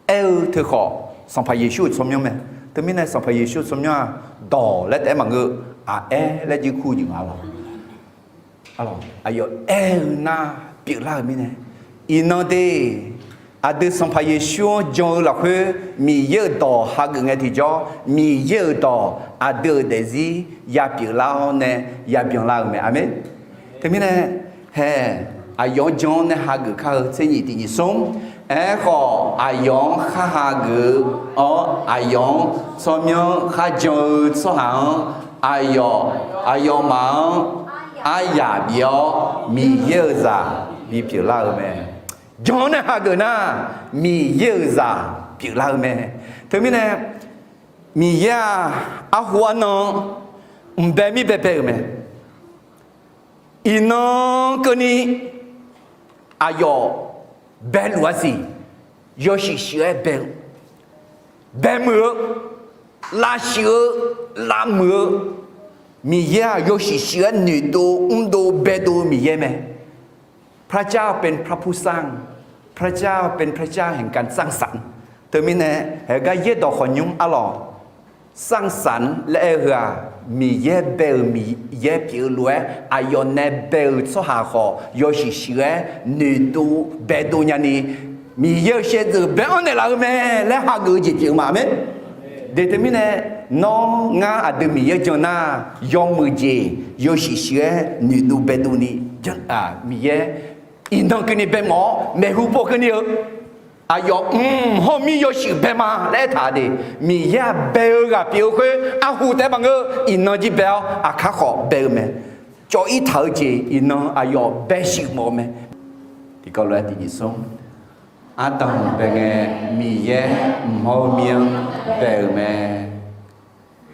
Aer-eu teu khawf Sanqpaq Yeqsur-euq tsawrmyanr mae. Teumirnae Sanqpaq Yeqsur-euq tsawrmyanr-aq, dawq laer taef-aer maqngeur, aqaer laer jir kur-eu jeq nga lawq. Aqyawf aer-eu nar pyeuflar-euq mirnae, iqnan de, aqdui Sanqpaq Yeqsur-anr jan-eu lafkhoer Miqyaer-euq dawq hageuf ngae tiqjawr, Miqyaer-euq dawq aqdui-euq daefzir yapyeuf lar-awr nae yabyan lar-eu mae. Aqmeq. Teumirnae, hae, aqyawf-anr jan-awr nae hageuf kar-eu tser nyiq tiq nyiq smr. Aerkhawf, aqyawf-anr khar hageuf-awr, aqyawf-anr tsawrmyanr khar jan-eu tsawrhaq-anr, aqyawf, aqyawfmaf-anr aryaq bif-awr, Miqyaer-euq zaq bipyeuf lar-eu mae. Jan-awr nae hageuf nar, Miqyaer-euq zaq pyeuflar-eu mae. Teumirnae, Miqyaer-aq, arhu arnan mqbae mirbae bae-euq mae. Iqnan keuvni aqyawf baeluf-a siq, yawshuif shuif-aer bae-eu, baemuiq-eu, lavshuif-eu, lavmuiq-eu, Miqyaer-aq yawshuif shuif-aer noeqdov mrdov baedov-eu Miqyaer mae. พระเจ้าเป็นพระผู้สร้าง พระเจ้าเป็นพระเจ้าแห่งการสร้างสรรค์ Teumirnae, haegar yaerdawq khawqnymr arlawq, สร้างสรรค์ laer aer-eu heu-aq, Miqyaer bae-euq Miqyaer pyeuf-eu lof-aer aqyawf nae bae-euq tsawrhaq khawf yawshuif shuif-aer noeqdov baedov nyani, Miqyaer-euq shaevdzeuf bae-anr naeqlaf-eu mae laer hageuf-eu jeq pyeuf-eu ma. Aqmeq. De teumirnae, nawr ngar aqdui Miqyaer jan nar, yawmuiq jeq yawshuif shuif-aer noeqdov baedov ni, Miqyaer iqnan keuvni bae mawf-awr maeqhu paw keuvni-eu aqyawf mq hawr mir yawshuif bae ma laer aertaq de. Miqyaer-aq bae-eu ghaq pyeuf-eu khoer arhu taef-aer maqngeur, iqnan jir bae-awr aqkar khawf bae-eu mae. Cawv-ir taq-eu jeq iqnan aqyawf bae shuif mawf-eu mae. Tiqkawv lof-aer tiqnyif smr, ardanq bae ngae Miqyaer mq hawr-eu mir-anr bae-euq mae.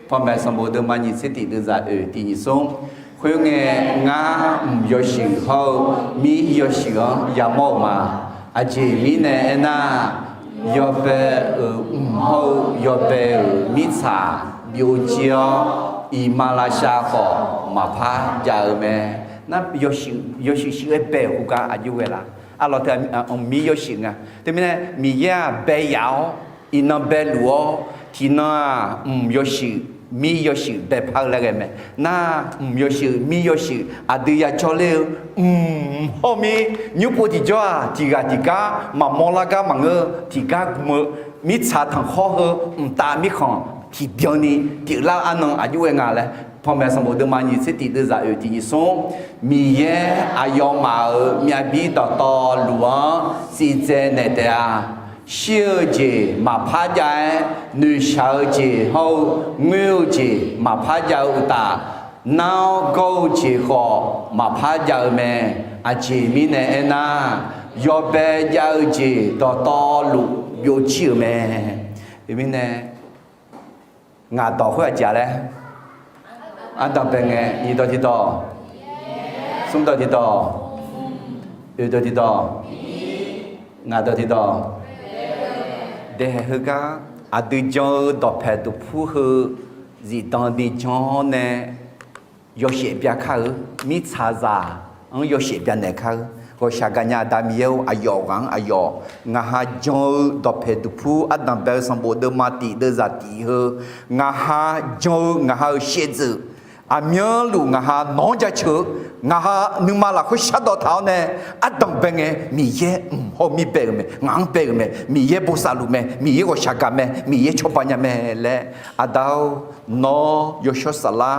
Panmaeq sanqbof deuvma nyiq tser tiq deuvzaq oeq tiqnyif smr. Khoerngae, ngar mq yawshuif hawr-eu mir yawshuif-anr yamawr-euq ma. Aqjeq mirnae aernar, yawbae-euq mq hawr-eu yawbae-euq mirtsaq byovjir-awr, iqmalavshav khawf maqpar jav-eu mae. Nar, yawshuif shuif-aer bae-euq khoergar aqjox ghae laf. Arlawq teu, mir yawshuif nga. Teumirnae Miqyaer-aq bae yaf-awr, iqnan baeluf-awr, tiqnan-aq mq yawshuif mir yawshuif baepar-eu laer ghae mae. Nar, mq yawshuif mir yawshuif aqdui yajawr ler-eu, mq hawr mir nymr pov tiqjawr-aq, tiqghaq tiqgar maqmawr lar gar maqngeur, tiqgar gm-eu mirtsaq tanqkhawr heu mqtav mirkhanq tiqbyan ni pyeuflar-eu arnan aqjox ghae nga laer, Panmaeq sanqbof deuvma nyiq tser tiq deuvzaq oeq tiqnyif smr. Miqyaer aqyawfmaf-euq myavbir dawqtawvluf-anr siqdzae naeq taef-a. Shir-eu jeq maqpar jav-aer, noeqshaq-eu jeq hawr-eu ngoer-eu jeq maqpar jav-eu uqtaf, nar-awr gawr-eu jeq khawf maqpar jav-eu mae. Aqjeq mirnae aernar, yawbae jav-eu jeq dawqtawvluf byovjir-euq mae. Teumirnae, ngaq dawq khoer aqjeq-a laer, ardanq bae ngae, nyiq dawq tiqdawq, smr dawq tiqdawq, oeq dawq tiqdawq, ngaq dawq tiqdawq. Daehaeq heugar, aqdui jan-eu dawqpaeq duqpur heu zifdan ni jan-awr nae, yawshaef byakar-eu, mirtsaqzaq-anr yawshaef byanaeq kar-eu, ghawqshaq gaqnya Aqda Miqyaer-or, aqyawf ghaq-anr aqyawf, ngaq ha jan-eu dawqpaeq duqpur ardanq bae-eu sanqbof deuvma tiq deuvzaq tiq heu, ngaq ha jan-eu ngaq ha-euq shaevdzeuf, aqmyanluf ngaq ha nawq-anr jaceuq-eu, ngaq ha nuima lafkhoer shardawq taq-awr nae, ardanq bae ngae Miqyaer mq hawr mir bae-euq mae, ngaq-anr bae-euq mae, Miqyaer bosav luf mae, Miqyaer ghawqshaq gaq mae, Miqyaer cawba nya mae laer, Aqda-or, nawr yawshawr saflar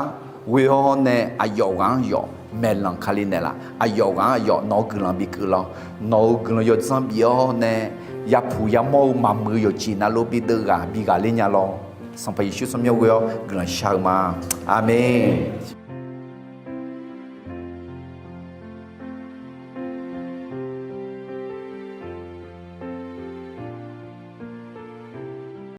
ghoe-awr nae aqyawf ghaq-anr yawf maeqlanq Kali naeqlaf. Aqyawf ghaq-anr aqyawf nawq-eu guiqlanq bikeuv lawr. Nawq-euq guiqlanq yawdzanr bif-awr nae, yapuq yamawr-eu maqmuiq-eu yawqjeq navluf bideuv ghaq bi ghaqler nya lawr. Sanqpaq Yeqsur tsawrmyanr ghoe-awr guiqlanq shar-eu ma. Aqmeq.